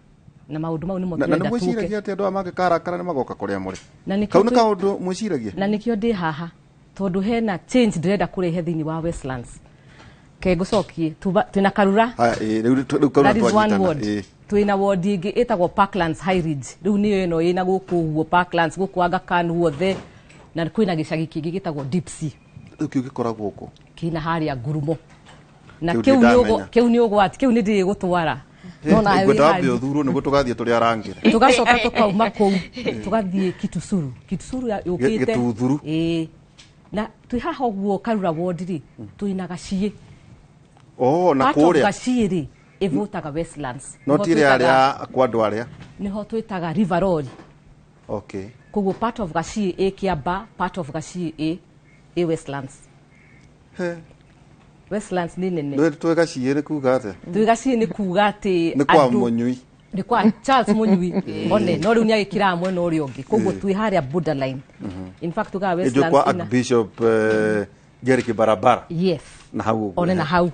V: Na maũndũ mau nĩmo
S: Na nĩ
V: tũrenda tuke.
S: Mwĩciragia atĩ andũ aya mangĩkarakara nĩ magoka kũrĩa mũrĩ?
V: Na nĩkĩo
S: Kau nĩ kaũndũ mwĩciragia?
V: Na nĩkĩo ndĩ haha, tondũ hena change ndĩrenda kũrehe thĩinĩ wa Westlands. Ke ngũcokie twĩna Karura.
S: Haya, ĩ, rĩu Karura
V: That is one
S: twanyitana,
V: ward.
S: ĩ.
V: Twĩna ward ĩngĩ ĩtagwo Parklands High Ridge, rĩu nĩyo ĩno ĩna gũkũ ũguo Parklands, gũkũ Aga Khan guothe, na kwĩna gĩcagi kĩngĩ gĩtagwo Deep Sea.
S: Rĩu kĩu gĩkoragwo kũ?
V: Kĩna harĩa ngurumo na
S: Kĩu
V: kĩu nĩ
S: ndamenya.
V: Kĩu nĩ ũgwati, kĩu nĩ ndĩgũtwara no nawe
S: Ngwenda
V: wĩ
S: wambe
V: harĩa.
S: ũthurwo nĩguo tũgathiĩ tũrĩ arangĩre.
V: Tugacoka tukauma kũu tugathiĩ Kitusuru. Kitusuru yũkĩte
S: Gĩtuthuru.
V: Ĩĩ, na twĩ haha ũguo Karura ward rĩ, twĩna Gaciĩ.
S: Oh, na
V: Part of
S: kũrĩa
V: Gaciĩ rĩ, ĩvotaga Westlands.
S: No
V: Nĩho
S: ti ĩrĩa arĩa kwa andũ arĩa
V: nĩho twĩtaga River Road.
S: Okay.
V: Koguo part of Gaciĩ ĩ Kiamba, part of Gaciĩ ĩ Westlands.
S: He.
V: Westlands nĩ nene.
S: Nĩ twĩ Gaciĩ nĩ kuga atĩa?
V: Twĩ Gaciĩ nĩ kuga atĩ
S: Nĩ kwa Mũnyui.
V: Nĩ kwa Charles Mũnyui one, no rĩu nĩ agĩkĩraga mwena ũrĩa ũngĩ, koguo
S: Ĩĩ.
V: twĩ harĩa borderline. In fact, tugaga
S: Ĩnjũ
V: Westlands
S: kwa
V: ĩna
S: Archbishop Jerry Kibarabara.
V: Yes.
S: Na hau ũguo.
V: One na hau.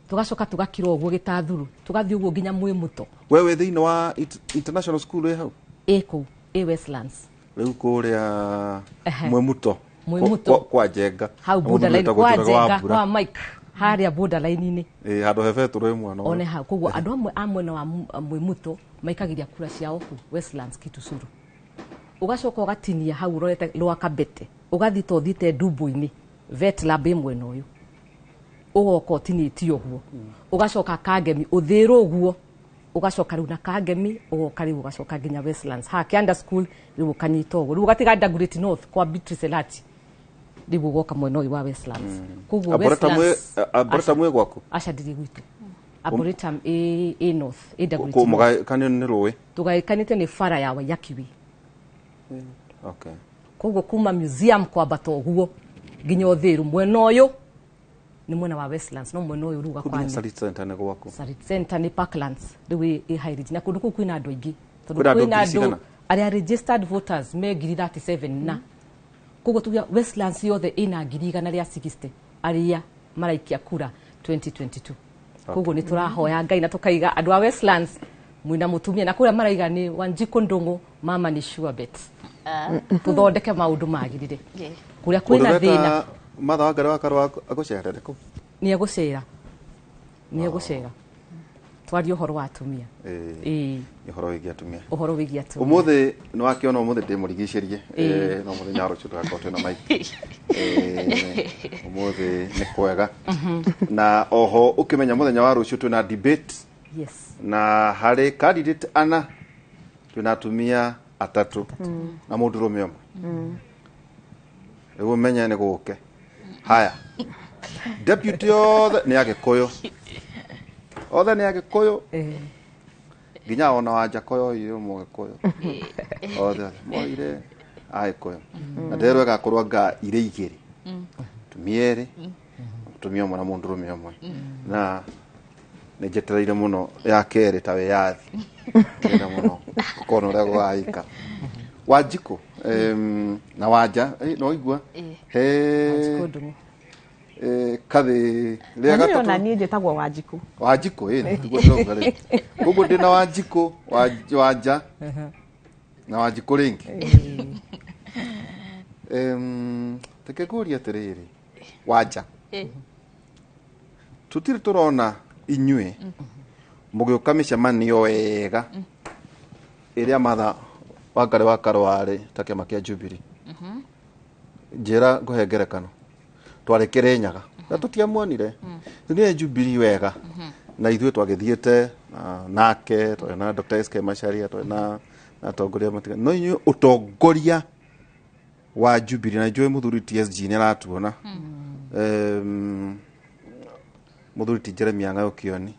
V: Tugacoka tugakira ũguo Gĩtathuru, tugathiĩ ũguo nginya Mwĩmũto.
S: We wĩ thĩinĩ wa international school ĩ hau?
V: Ĩ kũu, ĩ Westlands.
S: Rĩu kũrĩa
V: Ehe.
S: Mwĩmuto.
V: Mwĩmuto.
S: Kwa Njenga.
V: Hau
S: Na mũthuri
V: borderline
S: wĩtagwo
V: kwa
S: Njoroge wa
V: Njenga
S: Mbura.
V: kwa Mike harĩa borderline-inĩ.
S: Ĩ, handũ he betũrũ ĩmwe no.
V: One hau, koguo andũ amwe a mwena wa Mwĩmuto maikagĩria kura ciao kũ Westlands Kitusuru. Ũgacoka ũgatinia hau ũrorete rwa Kabete, ũgathiĩ ta ũthiĩte Ndumbu-inĩ, vet lab ĩ mwena ũyũ, ũgoka ũtinĩtie ũguo, ũgacoka Kangemi ũthĩrwo ũguo, ũgacoka rĩu na Kangemi, ũgoka rĩu ũgacoka nginya Westlands ha Kianda School, rĩu ũkanyita ũguo, rĩu ũgatiga Dagoretti North kwa Beatrice Elati, rĩu ũgoka mwena ũyũ wa Westlands. Koguo Westlands
S: Arboretum mwĩ gwaku?
V: Aca, ndirĩ gwitũ. Arboretum ĩ north, ĩ Dagoretti
S: Kũ
V: North.
S: mũgaĩkanio nĩ rũĩ?
V: Tũgaĩkanĩte nĩ bara ya Waiyaki.
S: Okay.
V: Koguo kuma museum kwambata ũguo nginya ũthĩru, mwena ũyũ nĩ mwena wa Westlands, no mwena ũyũ rĩu
S: Kũu nginya
V: gakwani
S: Sarit Center nĩ gwaku?
V: Sarit Center nĩ Parklands rĩu ĩ High Ridge, na kũndũ kũu kwĩna andũ aingĩ tondũ
S: Kwĩna andũ
V: kwĩna
S: ngiri
V: andũ
S: cigana?
V: arĩa registered voters me 37,000, na koguo tuge Westlands yothe ĩna 160,000 arĩa maraikia kura 2022. Koguo nĩ tũrahoya Ngai na tũkaiga andũ a Westlands mwĩna mũtumia, na kũrĩa maraiga nĩ Wanjikũ Ndũng'ũ, mama nĩ sure bet tũthondeke maũndũ magĩrĩre kũrĩa kwĩna thĩna.
S: Martha Wangari wa Karua agũcerere kũ?
V: Nĩ egũcera, nĩ egũcera twarie ũhoro wa atumia.
S: Ĩĩ.
V: Ĩĩ.
S: Ũhoro wĩgiĩ atumia.
V: Ũhoro wĩgiĩ atumia.
S: Ũmũthĩ nĩ wakĩona ũmũthĩ ndĩmũrigicĩrie.
V: Ĩĩ.
S: No mũthenya wa rũciũ tũgakorwo twĩna Mike. Ũmũthĩ nĩ kwega, na oho ũkĩmenya mũthenya wa rũciũ twĩna debate. Na harĩ candidate ana, twĩna atumia atatũ na mũndũrũme ũmwe. Rĩu ũmenye nĩ gũke haya, deputy othe nĩ Agĩkũyũ, othe nĩ Agĩkũyũ, nginya ona Wanjakoyo oire Mũgĩkũyũ, othe moire Agĩkũyũ, na nderwo ĩgakorwo anga irĩ igĩrĩ, tumia erĩ, mũtumia ũmwe na mũndũrũme ũmwe, na nĩ njetereire mũno ya kerĩ ta wĩyathi, ndĩrenda mũno gũkona ũrĩa gũgaika. Wanjikũ na Wanja, no igua he
V: Wanjikũ Ndung'u.
S: Kathĩ rĩa
U: Na niĩ ona
S: gatatũ.
U: niĩ njĩtagwo Wanjikũ.
S: Wanjikũ, ĩ nĩguo ndauga rĩ, koguo ndĩna Wanjikũ, Wanja na Wanjikũ rĩngĩ. Reke ngũrie atĩrĩrĩ, Wanja, tũtirĩ tũrona inyuĩ mũgĩũka mĩcemanio wega ĩrĩa Martha Wangari wa Karua arĩ ta kĩama kĩa Jubilee. Njĩra ngũhe ngerekano, twarĩ Kĩrĩnyaga na tũtiamuonire nĩ Jubilee wega, na ithuĩ twagĩthiĩte nake, twarĩ na Dr. SK Macharia, twarĩ na atongoria matiga, no inyuĩ ũtongoria wa Jubilee, na njũĩ mũthuri TSG nĩ aratuona, mũthuri ti Jeremia Ng'ayo Kĩoni,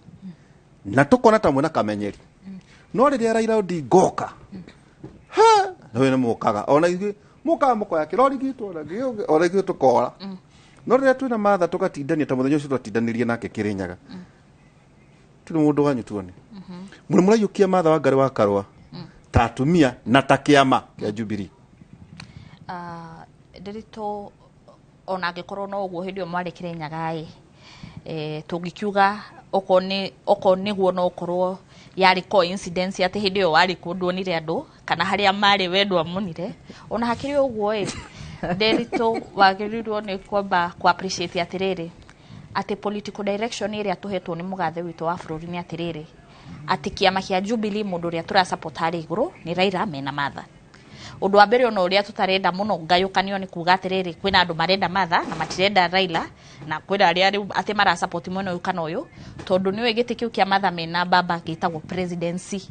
S: na tũkona ta mwena kamenyeri, no rĩrĩa Raila Odinga oka nawe nĩ mũkaga, ona ithuĩ mũkaga mũkoya kĩrori gitũ, ona ithuĩ tũkora, no rĩrĩa twĩna Martha tũgatindania ta mũthenya ũcio twatindanirie nake Kĩrĩnyaga, tũrĩ mũndũ wanyu tuone mũrĩ mũraiyũkia Martha Wangari wa Karua ta atumia na ta kĩama kĩa Jubilee.
T: Ndĩritũ, ona angĩkorwo no ũguo hĩndĩ ĩyo mwarĩ Kĩrĩnyaga ĩ, tũngĩkiuga okorwo nĩguo no ũkorwo Yarĩ coincidence atĩ hĩndĩ ĩyo warĩ kũndũ onire andũ kana harĩa marĩ we ndwamonire. Ona hakĩrĩ ũguo ĩ, Nderitu, wagĩrĩirwo nĩ kwamba ku appreciate atĩrĩrĩ, atĩ political direction ĩrĩa tũhetwo nĩ mũgathe witũ wa bũrũri nĩ atĩrĩrĩ, atĩ kĩama kĩa Jubilee, mũndũ ũrĩa tũra support harĩa igũrũ nĩ Raila mena Martha. Ũndũ wa mbere, ona ũrĩa tũtarenda mũno ngayũkanio nĩ kuga atĩrĩrĩ, kwĩna andũ marenda Martha na matirenda Raila, na kwĩna arĩa rĩu atĩ mara support mwena ũyũ kana ũyũ, tondũ nĩũĩ gĩtĩ kĩu kĩa Martha mena baba gĩtagwo presidency.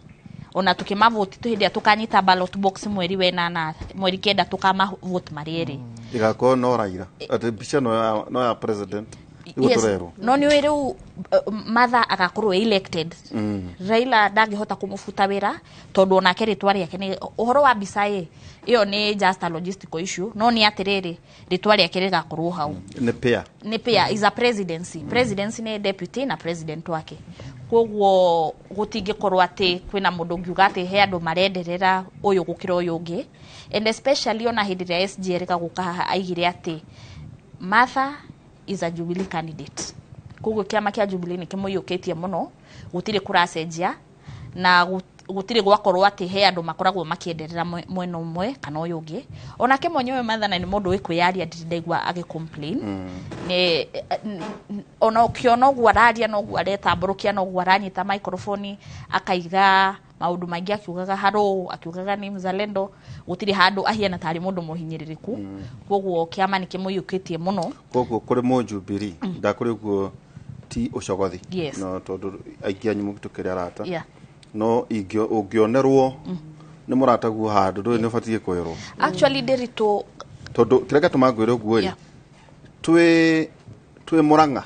T: Ona tukĩmavoti, hĩndĩ ĩrĩa tũkanyita ballot box mweri wenana, mweri 9, tũkamavote marĩ erĩ.
S: Ĩgakorwo no Raila, atĩ mbica no ya president nĩguo tũrerwo.
T: No nĩ rĩu Martha agakorwo elected, Raila ndangĩhota kũmũbuta wĩra, tondũ onake rĩtwa rĩake nĩ ũhoro wa mbica ĩ ĩyo nĩ just a logistical issue, no nĩ atĩrĩrĩ, rĩtwa rĩake rĩgakorwo hau.
S: Nĩ pair.
T: Nĩ pair, is a presidency. Presidency nĩ deputy na president wake, koguo gũtingĩkorwo atĩ kwĩna mũndũ ũngiuga atĩ he andũ marenderera ũyũ gũkĩra ũyũ ũngĩ. And especially ona hĩndĩ ĩrĩa SGR gagũka haha aigire atĩ Martha is a Jubilee candidate, koguo kĩama kĩa Jubilee nĩ kĩmũiyũkĩtie mũno. Gũtirĩ kũracenjia na gũtirĩ gwakorwo atĩ he andũ makoragwo makĩenderera mwena ũmwe kana ũyũ ũngĩ. Onake mwenyewe Martha na nĩ mũndũ wĩkwĩyaria, ndirĩ ndaigua agĩ complain. Nĩ ona ũkĩona ũguo araria, noguo aretambũrũkia, noguo aranyita microphone akaiga maũndũ maingĩ, akiugaga haro, akiugaga nĩ mzalendo, gũtirĩ handũ ahiana tarĩ mũndũ mũhinyĩrĩrĩku. Koguo kĩama nĩ kĩmũiyũkĩtie mũno.
S: Koguo kũrĩ mũjubilee ndakũrĩ ũguo ti ũcogothi?
T: Yes.
S: No tondũ aingĩ anyu mũtũkĩrĩ arata, no ũngĩonerwo nĩ mũrataguo handũ ndũĩ nĩ ũbatiĩ kwĩrwo.
T: Actually, Nderitu,
S: Tondũ kĩrĩa gĩatũma ngwĩre ũguo rĩ, twĩ Mũrang'a,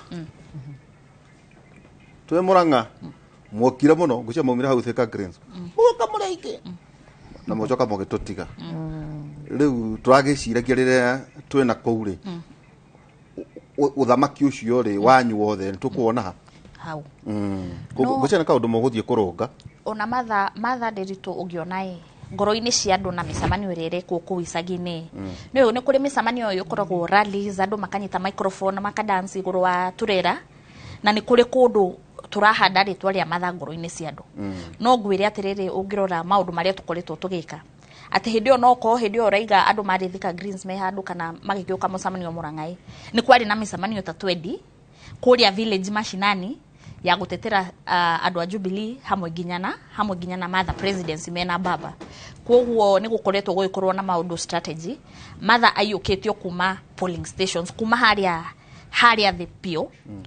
S: twĩ Mũrang'a mwokire mũno, ngwĩciria maumire hau Thika Greens, mũgoka mũrĩ aingĩ na mũcoka mũgĩtũtiga. Rĩu tũragĩciragia rĩrĩa twĩna kũu rĩ, ũthamaki ũcio rĩ wanyu wothe nĩ tũkuona ha
T: hau.
S: Ngwĩciria nĩ kaũndũ mũgũthiĩ kũrũnga.
T: Ona Martha, Nderitu, ũngĩona ĩ ngoro-inĩ cia andũ na mĩcemanio ĩrĩa ĩrekwo kũu icagi-inĩ, nĩ nĩ kũrĩ mĩcemanio ĩkoragwo rallies, andũ makanyita microphone makadance igũrũ wa turera, na nĩ kũrĩ kũndũ tũrahanda rĩtwa rĩa Martha ngoro-inĩ cia andũ. No ngwĩre atĩrĩrĩ, ũngĩrora maũndũ marĩa tũkoretwo tũgĩka, atĩ hĩndĩ ĩyo no korwo hĩndĩ ĩyo ũraiga andũ marĩ Thika Greens me handũ kana magĩgĩũka mũcemanio Mũrang'ai, nĩ kwarĩ na mĩcemanio ta 20 kũrĩa village mashinani ya gũtetera andũ a Jubilee hamwe nginya na Martha presidency mena baba. Koguo nĩ gũkoretwo gũgĩkorwo na maũndũ strategy. Martha aiyũkĩtio kuma polling stations, kuma harĩa thĩ biũ,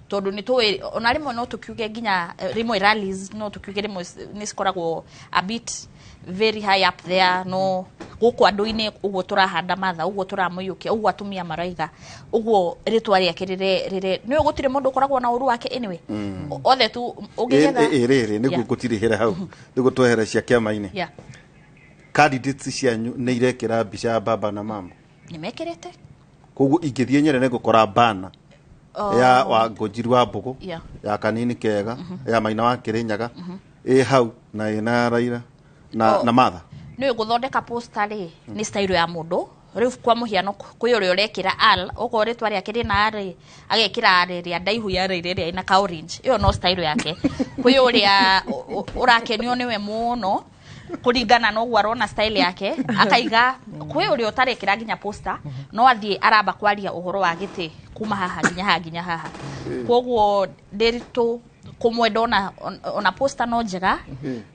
T: tondũ nĩ tũĩ ona rĩmwe no tũkiuge nginya rĩmwe rallies, no tũkiuge rĩmwe nĩ cikoragwo a bit very high up there, no gũkũ andũ-inĩ ũguo tũrahanda Martha, ũguo tũramũiyũkia, ũguo atumia maraiga ũguo rĩtwa rĩake rĩre nĩ gũtirĩ mũndũ ũkoragwo na ũru wake anyway. Othe tu ũngĩgetha.
S: Ĩ rĩrĩ nĩguo ngũtirihĩra hau nĩguo twehere cia kĩama-inĩ. Candidates cianyu nĩ irekĩra mbica ya baba na mama?
T: Nĩ mekĩrĩte.
S: Koguo ingĩthiĩ Nyerere ngũkora bana
T: Oh.
S: ya wa Ngũnjiru wa Mbũgũ, ya Kanini Kega, ya Maina wa Kĩrĩnyaga ĩ hau na ĩna Raila na
T: Oh.
S: na Martha.
T: Nĩ gũthondeka poster rĩ, nĩ style ya mũndũ. Rĩu kwa mũhiano, kwĩ ũrĩa ũrekĩra al okorwo rĩtwa rĩake rĩna R rĩ, agekĩra R ĩrĩa ndaihu ya Raila ĩrĩa ĩna ka orange, ĩyo no style yake. Kwĩ ũrĩa ũrakenio nĩwe mũno kũringana na ũguo arona style yake akaiga. Kwĩ ũrĩa ũtarekĩra nginya poster, no athiĩ aramba kwaria ũhoro wa gĩtĩ kuma haha nginya haha nginya haha. Koguo Nderitu, kũmwenda ona poster no njega,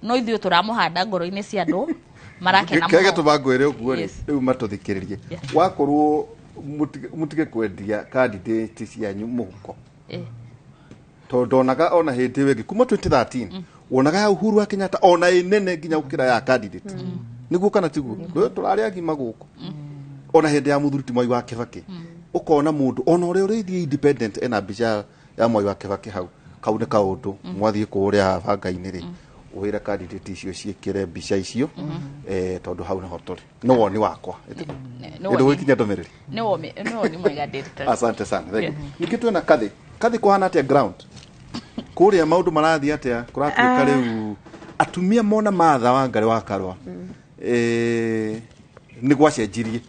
T: no ithuĩ tũramũhanda ngoro-inĩ cia andũ marakena
S: Kĩrĩa
T: mũno.
S: gĩatũma ngwĩre ũguo rĩ, rĩu matũthikĩrĩrie, wakorwo mũtige kwendia candidate cianyu mũhuko, tondũ ndonaga ona hĩndĩ ĩyo ĩngĩ kuma 2013 wonaga ya Uhuru wa Kenyatta ona ĩ nene nginya gũkĩra ya candidate. Nĩguo kana tiguo? Rĩu tũrarĩ agima gũkũ ona hĩndĩ ya mũthuri ti Mwai wa Kĩbakĩ, ũkona mũndũ ona ũrĩa ũrĩthiĩ independent ena mbica ya Mwai wa Kĩbakĩ hau. Kau nĩ kaũndũ mwathiĩ kũrĩa banga-inĩ rĩ, wĩre candidate icio ciĩkĩre mbica icio, tondũ hau nĩho tũrĩ. Nĩ woni wakwa.
T: Nĩ
S: Ĩndũ gũgĩkinya ndũmĩrĩri.
T: Nĩ woni mwega, Nderitu.
S: Asante sana, thank you. Ningĩ twĩna Kathi. Kathi, kũhana atĩa ground kũrĩa? Maũndũ marathiĩ atĩa? Kũratuĩka rĩu atumia mona Martha Wangari wa Karũa, nĩ gwacenjirie.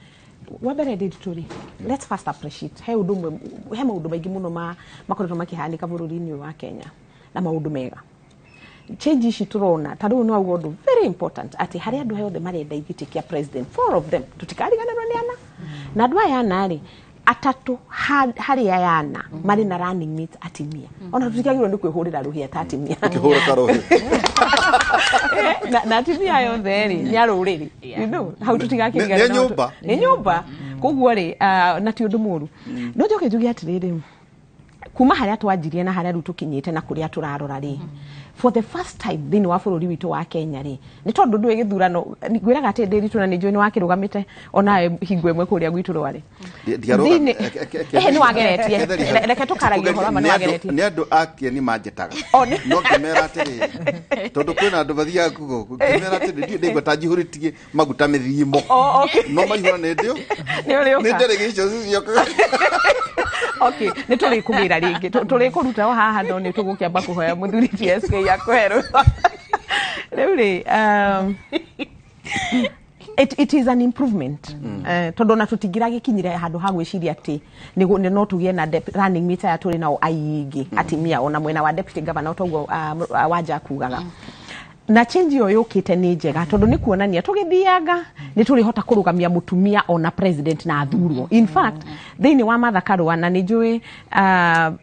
U: Wa mbere, Nderitu rĩ, let's first appreciate he ũndũ ũmwe, he maũndũ maingĩ mũno ma makoretwo makĩhanĩka bũrũri-inĩ ũyũ wa Kenya na maũndũ mega. Change ici tũrona ta rĩu nĩ wauga ũndũ very important, atĩ harĩ andũ othe marenda gĩtĩ kĩa president, four of them, tũtikariganĩrwo nĩ ana, na andũ aya ana rĩ, atatũ harĩ aya ana marĩ na running mate atimia. Ona tũtikagĩrĩirwo nĩ kwĩhũrĩra rũhĩa ta atimia.
S: Ũkĩhũra karũhĩ.
U: Na atimia aya othe rĩ, nĩ a rũrĩrĩ, hau tũtigakĩriganĩrwo.
S: Nĩ nyũmba.
U: Nĩ nyũmba. Koguo rĩ, na ti ũndũ mũru. No njoke njuge atĩrĩrĩ, kuma harĩa twanjirie na harĩa rĩu tũkinyĩte na kũrĩa tũrarora rĩ, for the first time thĩinĩ wa bũrũri witũ wa Kenya rĩ, nĩ tondũ ndũĩ gĩthurano, ngwĩraga atĩ Ndĩritũ, na nĩ njũĩ nĩ wakĩrũgamĩte onawe hingo ĩmwe kũrĩa gwitũ Rware. Ehe, nĩ wageretie. Reke tũkaragie ũhoro ma nĩ wageretie.
S: Nĩ andũ a Kĩeni manjĩtaga, no ngĩmera atĩrĩrĩ, tondũ kwĩna andũ mathiaga kugo, ngĩmera atĩrĩrĩ, ndiĩ ndaigua ta njihũrĩtie maguta mĩthimo, no maihũra nĩ ndĩo.
U: Nĩ ũrĩũka.
S: Nĩ nderĩgĩ icio ciciokaga.
U: Okay, nĩ tũrĩkũgĩra rĩngĩ, tũrĩkũruta o haha, no nĩ tũgũkĩamba kũhoya mũthuri TSK akũhe rũtha. Rĩu rĩ, it is an improvement, tondũ ona tũtingĩragĩkinyire handũ ha gwĩciria atĩ nĩ no tũgĩe na running mate aya tũrĩ nao aingĩ atimia, ona mwena wa deputy governor, toguo Wanja kugaga. Na change ĩyo yũkĩte nĩ njega, tondũ nĩ kuonania tũgĩthianga nĩ tũrĩhota kũrũgamia mũtumia ona president na athurwo. In fact, thĩinĩ wa Martha Karũa, na nĩ njũĩ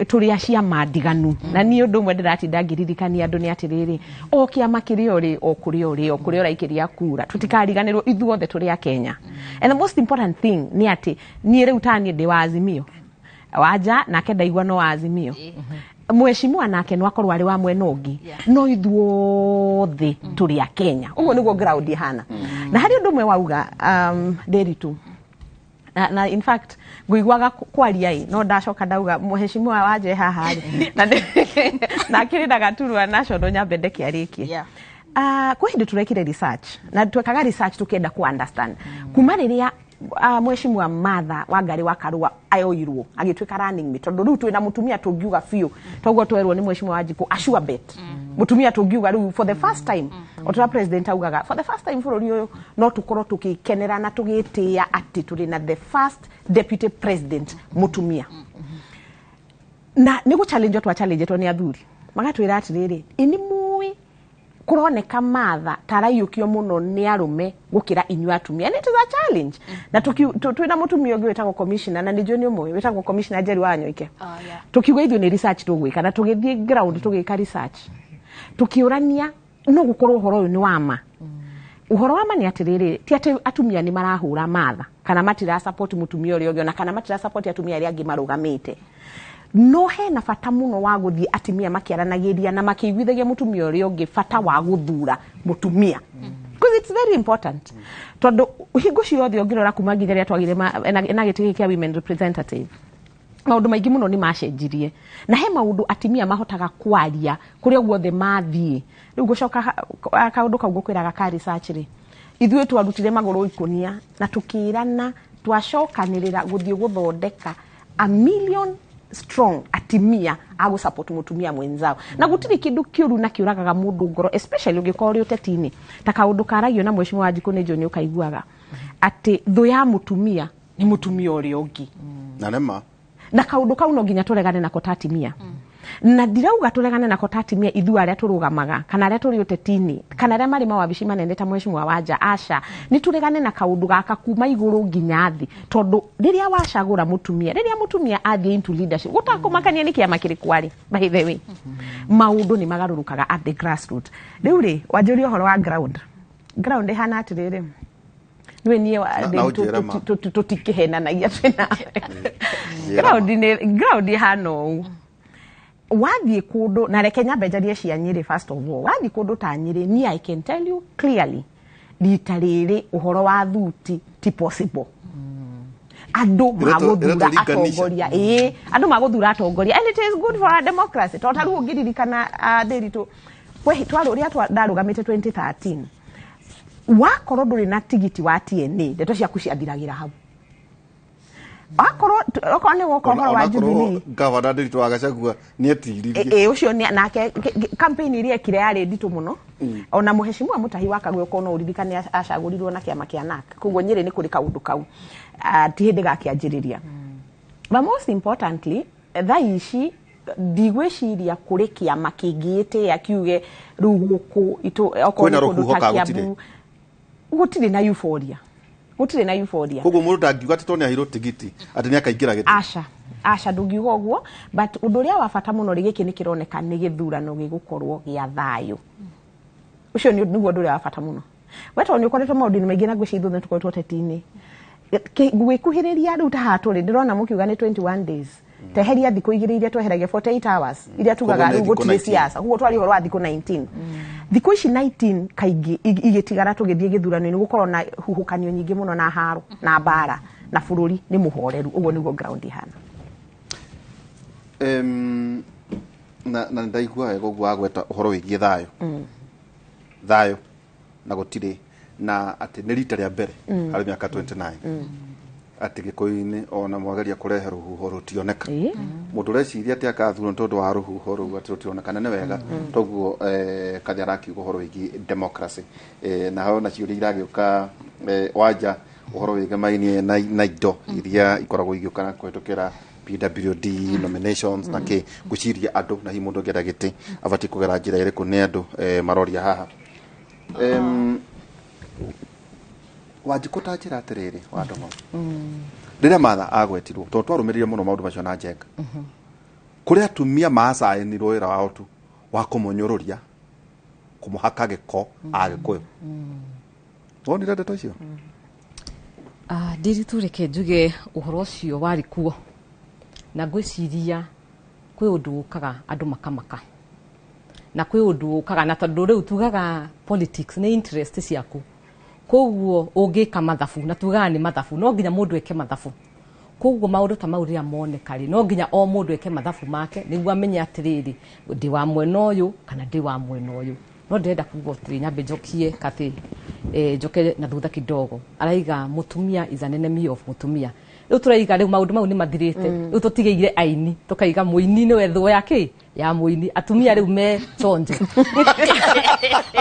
U: tũrĩ a ciama ndiganu, na niĩ ũndũ ũmwe ndĩratinda ngĩririkania andũ nĩ atĩrĩrĩ, o kĩama kĩrĩa ũrĩ, o kũrĩa ũrĩ, o kũrĩa ũraikĩria kura, tũtikariganĩrwo ithuothe tũrĩ a Kenya. And the most important thing nĩ atĩ niĩ rĩu ta niĩ ndĩ wa Azimio, Wanja nake ndaigua no wa Azimio, mheshimiwa nake no akorwo arĩ wa mwena ũngĩ, no ithuothe tũrĩ a Kenya. Ũguo nĩguo ground ihana. Na harĩ ũndũ ũmwe wauga, Ndĩritũ, na in fact ngũiguaga kwaria ĩ, no ndacoka ndauga mheshimiwa Wanja haha rĩ, na akĩrĩ na gaturwa national, nyambe ndeke arĩkie. Kwĩ hĩndĩ tũrekire research, na twekaga research tũkĩenda ku understand kuma rĩrĩa mheshimiwa Martha Wangari wa Karua ayoirwo agĩtuĩka running mate, tondũ rĩu twĩna mũtumia tũngiuga biũ, toguo twerwo nĩ mheshimiwa Wanjikũ, assure bet, mũtumia tũngiuga rĩu for the first time, o ta president augaga, for the first time bũrũri ũyũ no tũkorwo tũgĩkenera na tũgĩtĩĩa atĩ tũrĩ na the first deputy president mũtumia. Na nĩ gũ challenge twa challenge nĩ athuri, magatwĩra atĩrĩrĩ, ĩ nĩ mũĩ kũroneka Martha taraiyũkio mũno nĩ arũme gũkĩra inyuĩ atumia? And it is a challenge. Na twĩna mũtumia ũngĩ wĩtagwo commissioner, na nĩ njũĩ nĩ ũmũĩ, wĩtagwo Commissioner Njeri wa Nyoike. Tũkiuga ithuĩ nĩ research tũgwĩka, na tũgĩthiĩ ground tũgĩka research, tũkĩũrania no gũkorwo ũhoro ũyũ nĩ wa ma. Ũhoro wa ma nĩ atĩrĩrĩ, ti atĩ atumia nĩ marahũra Martha kana matira support mũtumia ũrĩa ũngĩ, ona kana matira support atumia arĩa angĩ marũgamĩte, no hena bata mũno wa gũthiĩ atumia makĩaranagĩria na makĩiguithagia mũtumia ũrĩa ũngĩ bata wa gũthura mũtumia, because it's very important, tondũ hingo ciothe ũngĩrora kuma nginya rĩrĩa twagire na gĩtĩ gĩkĩ kĩa women representative, maũndũ maingĩ mũno nĩ macenjirie, na he maũndũ atimia mahotaga kwaria kũrĩa guothe mathiĩ. Rĩu ngũcoka kaũndũ kau ngũkwĩraga ka research rĩ, ithuĩ twarutire magũrũ ikũnia na tũkĩrana twacokanĩrĩra gũthiĩ gũthondeka 1 million strong atimia a gũ support mũtumia mwenzao. Na gũtirĩ kĩndũ kĩũru na kĩũragaga mũndũ ngoro, especially ũngĩkorwo ũrĩ ũteti-inĩ, ta kaũndũ karagio na mheshimiwa Wanjikũ, nĩ njũĩ nĩ ũkaiguaga, atĩ thũ ya mũtumia nĩ mũtumia ũrĩa ũngĩ.
S: Na nĩma.
U: Na kaũndũ kau no nginya tũregane nako ta atimia. Na ndirauga tũregane nako ta atimia ithuĩ arĩa tũrũgamaga kana arĩa tũrĩ ũteti-inĩ kana arĩa marĩ mawabici manene ta mheshimiwa Wanja, aca. Nĩ tũregane na kaũndũ gaka kuma igũrũ nginya thĩ, tondũ rĩrĩa wacagũra mũtumia, rĩrĩa mũtumia athiĩ into leadership, gũtakũmakania nĩ kĩama kĩrĩkũ arĩ, by the way, maũndũ nĩ magarũrũkaga at the grassroot. Rĩu rĩ, wanjũria ũhoro wa ground. Ground ĩhana atĩrĩrĩ, nĩ niĩ
S: Na ũnjĩre ma.
U: Tũtikĩhenanagia twĩna ground. Nĩ ground ĩhana ũũ: wathiĩ kũndũ, na reke nyambe njarie cia Nyĩrĩ first of all, wathiĩ kũndũ ta Nyĩrĩ, niĩ I can tell you clearly, rita rĩrĩ ũhoro wa thuti ti possible. Andũ magũthura
S: Ĩretwo
U: atongoria, ĩĩ, andũ magũthura atongoria, and it is good for our democracy, tondũ ta rĩu ũngĩririkana, Ndĩritũ, rĩrĩa ndarũgamĩte 2013, wakorwo ndũrĩ na tigiti wa TNA, ndeto ciaku ciathiragĩra hau. Wakorwo okorwo nĩ woka ũhoro wa Jubilee,
S: Gavana Ndiritu wa Gachagua nĩ etiririe.
U: Ĩ ũcio nake campaign iria ekire yarĩ nditũ mũno. Ona mũheshimiwa Mutahi wa Kagwe, okorwo no ũririkane, acagũrirwo na kĩama kĩa NARC. Koguo Nyĩrĩ nĩ kũrĩ kaũndũ kau. Ah, ti hĩndĩ gakĩanjĩrĩria. But most importantly, thaa ici Ndigwĩciria kũrĩ kĩama kĩngĩĩtĩa kiuge rĩu gũkũ okorwo
S: Kwĩna
U: nĩ kũndũ
S: rũhuho
U: ta
S: ka
U: Kiambu, gũtirĩ na euphoria, gũtirĩ na euphoria.
S: Koguo mũndũ ndangiuga atĩ tondũ nĩ aheirwo tigiti atĩ nĩ akaingĩra gĩtĩ.
U: Aca, aca, ndũngiuga ũguo, but ũndũ ũrĩa wa bata mũno rĩ, gĩkĩ nĩ kĩroneka nĩ gĩthurano gĩgũkorwo gĩa thayũ. Ũcio nĩ nĩguo ũndũ ũrĩa wa bata mũno. We tondũ nĩ ũkoretwo maũndũ-inĩ maingĩ, na ngwĩciria ithuothe nĩ tũkoretwo ũteti-inĩ, gwĩkuhĩrĩria rĩu ta haha tũrĩ, ndĩrona mũkiuga nĩ 21 days, teheria thikũ 2 iria tweheragia, 48 hours iria tugaga
S: Koguo nĩ
U: rĩu
S: thikũ
U: gũtirĩ
S: 19.
U: siasa. Koguo twaria ũhoro wa thikũ 19, thikũ ici 19 kaingĩ igĩtigara tũgĩthiĩ gĩthurano-inĩ, gũkorwo na huhũkanio nyingĩ mũno na haro na mbara, na bũrũri nĩ mũhoreru. Ũguo nĩguo ground ihana.
S: Na ndaigua wega ũguo wagweta ũhoro wĩgiĩ thayũ, thayũ na gũtirĩ na atĩ nĩ rita rĩa mbere harĩ mĩaka 29 atĩ Gĩkũyũ-inĩ ona mwageria kũrehe rũhuho rũtioneka. Mũndũ ũreciria atĩ akathurwo nĩ tondũ wa rũhuho rũu atĩ rũtionekana nĩ wega, toguo kathi arakiuga ũhoro wĩgiĩ democracy, na hau na ciũria iragĩũka, wanja ũhoro wĩgemainie na indo iria ikoragwo igĩũka na kũhetũkĩra PWD nominations na kĩ, ngwĩciria andũ na hihi mũndũ ũngĩenda gĩtĩ abatiĩ kũgera njĩra ĩrĩkũ? Nĩ andũ maroria haha. Wanjikũ, ta njĩra atĩrĩrĩ, wa Ndong'o, rĩrĩa Martha agwetirwo, tondũ twarũmĩrĩire mũno maũndũ macio na njenga, kũrĩ atumia macaĩnirwo wĩra wao tu wa kũmũnyũrũria, kũmũhaka gĩko Agĩkũyũ. Wonire ndeto icio?
V: Ndiritu, reke njuge ũhoro ũcio warĩ kuo, na ngwĩciria kwĩ ũndũ ũkaga andũ makamaka, na kwĩ ũndũ ũkaga na tondũ rĩu tugaga politics nĩ interest ciaku, koguo ũngĩka mathabu, na tugaga nĩ mathabu, no nginya mũndũ eke mathabu. Koguo maũndũ ta mau rĩrĩa moneka rĩ, no nginya o mũndũ eke mathabu make nĩguo amenye atĩrĩrĩ, ndĩ wa mwena ũyũ kana ndĩ wa mwena ũyũ. No ndĩrenda kuga atĩrĩ, nyambe njokie kathĩ, njoke na thutha kidogo. Araiga mũtumia is an enemy of mũtumia. Rĩu tũraiga rĩu maũndũ mau nĩ mathirĩte. Rĩu tũtigĩire aini, tũkaiga mũini nĩwe thũ ya kĩ ya mũini. Atumia rĩu me chonjo,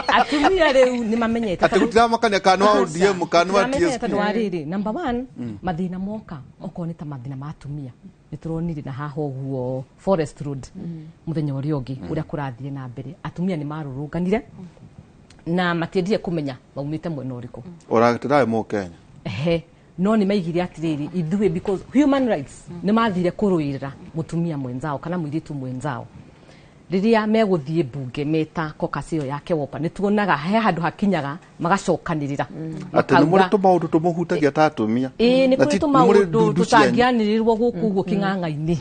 V: atumia rĩu nĩ mamenyete.
S: Atĩ gũtiramakania kana nĩ wa ODM kana nĩ wa
V: Mamenyete
S: TSP.
V: tondũ wa rĩrĩ, number one, mathĩna moka, okorwo nĩ ta mathĩna ma atumia, nĩ tũronire na haha ũguo Forest Road mũthenya ũrĩa ũngĩ, ũrĩa kũrathire na mbere, atumia nĩ marũrũnganire na matiendire kũmenya maumĩte mwena ũrĩkũ.
S: Ũratiraĩ Mũkenya.
V: Ehe, no nĩ maigire atĩrĩrĩ, ithuĩ because human rights, nĩ mathire kũrũĩrĩra mũtumia mwenzao kana mũirĩtu mwenzao. Rĩrĩa megũthiĩ mbunge meta caucus ĩyo ya KEWOPA, nĩ tuonaga he handũ hakinyaga magacokanĩrĩra.
S: Atĩ nĩ mũrĩ tũmaũndũ tũmũhutagia ta atumia.
V: Ĩĩ, nĩ
S: Na
V: kũrĩ
S: nĩ mũrĩ
V: tũmaũndũ
S: ndundu cianyu.
V: tũtangĩanĩrĩrwo gũkũ ũguo kĩng'ang'a-inĩ,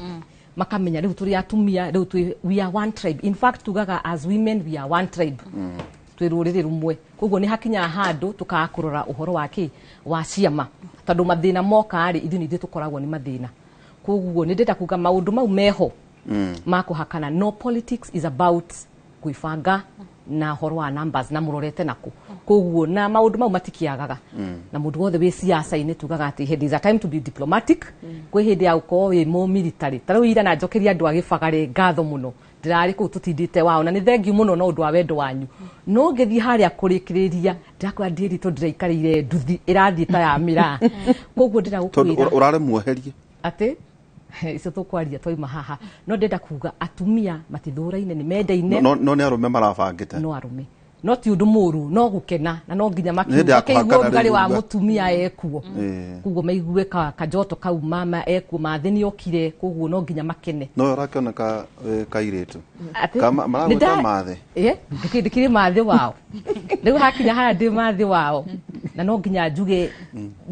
V: makamenya rĩu tũrĩ atumia, rĩu twĩ, we are one tribe. In fact, tugaga as women we are one tribe, twĩ rũrĩrĩ rũmwe. Koguo nĩ hakinyaga handũ tũkaga kũrora ũhoro wa kĩ wa ciama, tondũ mathĩna moka rĩ, ithuĩ nĩ ithuĩ tũkoragwo nĩ mathĩna. Koguo nĩ ndĩrenda kuga maũndũ mau meho ma kũhakana, no politics is about gwĩbanga na ũhoro wa numbers na mũrorete nakũ. Koguo na maũndũ mau matikĩagaga, na mũndũ wothe wĩ siasa-inĩ, tugaga atĩ there is a time to be diplomatic, kwĩ hĩndĩ ya gũkorwo wĩ mũ military. Ta rĩu ira, na njokeria andũ a Gĩbagarĩ ngatho mũno, ndĩrarĩ kũu tũtindĩte wao, na nĩ thengiũ mũno na ũndũ wa wendo wanyu. No ngĩthiĩ harĩa kũrĩkĩrĩria, ndĩrakwĩra ndĩritũ, ndĩraikarĩire nduthi ĩrathiĩ ta ya mĩraa. Koguo
S: Tondũ
V: ndĩragũkwĩra
S: ũrarĩ muoherie.
V: Atĩ icio tũkwaria twaima haha, no ndĩrenda kuga atumia matithũraine, nĩ mendaine.
S: No nĩ arũme marabangĩte.
V: No arũme, no ti ũndũ mũru, no gũkena, na no nginya
S: Nĩ hĩndĩ ya
V: makĩigue
S: kũhakana
V: ũrugarĩ
S: rĩu
V: wa
S: uga.
V: mũtumia ekuo. Koguo maigue kajoto kau, mama ekuo, mathĩ nĩ okire, koguo no nginya makene.
S: No ũrakĩoneka wĩ kairĩtu.
V: Atĩ-
S: Maragwĩta
V: Nĩ
S: mathĩ.
V: Ndikĩrĩ mathĩ wao rĩu, hakinya harĩa ndĩ mathĩ wao, na no nginya njuge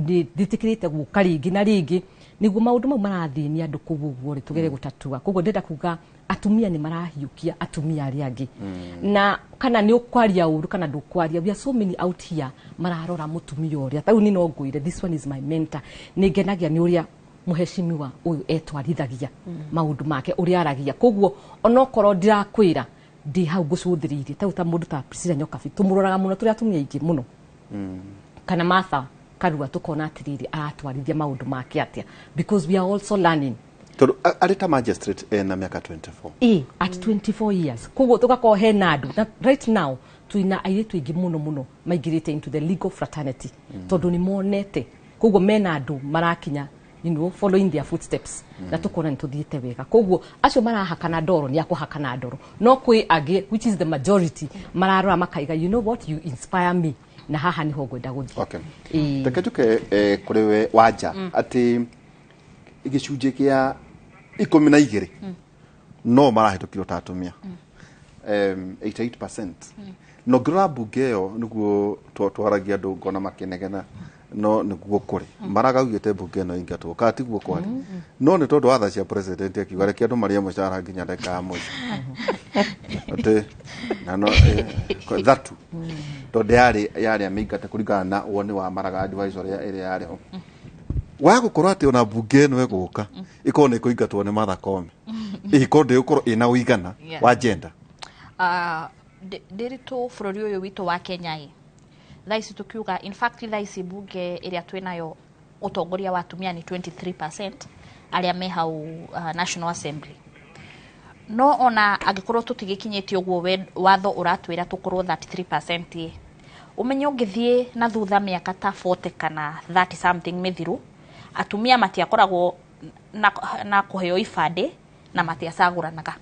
V: ndĩtĩkĩrĩte gũka rĩngĩ na rĩngĩ nĩguo maũndũ mau marathĩnia andũ kũu ũguo rĩ, tũgerie gũtatua. Koguo ndĩrenda kuga atumia nĩ marahiũkia atumia arĩa angĩ, na kana nĩ ũkwaria ũru kana ndũkwaria, we are so many out here mararora mũtumia ũrĩa. Tarĩu niĩ no ngwĩre, this one is my mentor. Nĩ ngenagia nĩ ũrĩa mũheshimiwa ũyũ etwarithagia maũndũ make, ũrĩa aragia. Koguo onokorwo ndirakwĩra, ndĩ hau ngũcũthĩrĩirie. Tarĩu ta mũndũ ta Priscilla Nyokabi, tũmũroraga mũno tũrĩ atumia aingĩ mũno, kana Martha Karua, tukona atĩrĩrĩ, aratwarithia maũndũ make atĩa, because we are also learning.
S: Tondũ arĩ ta magistrate ena mĩaka 24.
V: At 24 years. Koguo tugakorwo hena andũ na right now twina airĩtu aingĩ mũno mũno maingĩrĩte into the legal fraternity, tondũ nĩ monete. Koguo mena andũ marakinya following their footsteps na tukona nĩ tũthiĩte wega. Koguo acio marahakana ndoro nĩ akũhakana ndoro, no kwĩ angĩ, which is the majority, mararora makaiga, "You know what, you inspire me," na haha niho ngwenda gũthiĩ.
S: Okay. Reke njuke kũrĩ we Wanja, atĩ gĩcunjĩ kĩa 12 no marahĩtũkirwo ta atumia, 88%, no ngĩrora mbunge ĩyo nĩguo twaragia andũ ngona makĩnegena, no nĩguo kũrĩ maragaugĩte mbunge ĩno ingatwo kana tiguo kwarĩ, no nĩ tondũ wa tha cia president akiuga reke andũ marĩe mũcara nginya ndagĩka ya mũico, atĩ na no thatu tondũ yarĩ amĩingate kũringana na woni wa Maraga advisor ĩrĩa yarĩ ho wa gũkorwo atĩ ona mbunge ĩno ĩgũka ĩkorwo nĩ ĩkũingatwo nĩ Martha Koome, ĩkorwo ndĩgũkorwo ĩna ũigana wa gender.
T: Ndĩritũ bũrũri ũyũ witũ wa Kenya ĩ thaa ici tũkiuga, in fact thaa ici mbunge ĩrĩa twĩnayo ũtongoria wa atumia nĩ 23% arĩa me hau National Assembly. No ona angĩkorwo tũtigĩkinyĩtie ũguo watho ũratwĩra tũkorwo 33% ĩ, ũmenye ũngĩthiĩ na thutha mĩaka ta 40 kana 30 something mĩthiru, atumia matiakoragwo na kũheo ibandĩ na matiacagũranaga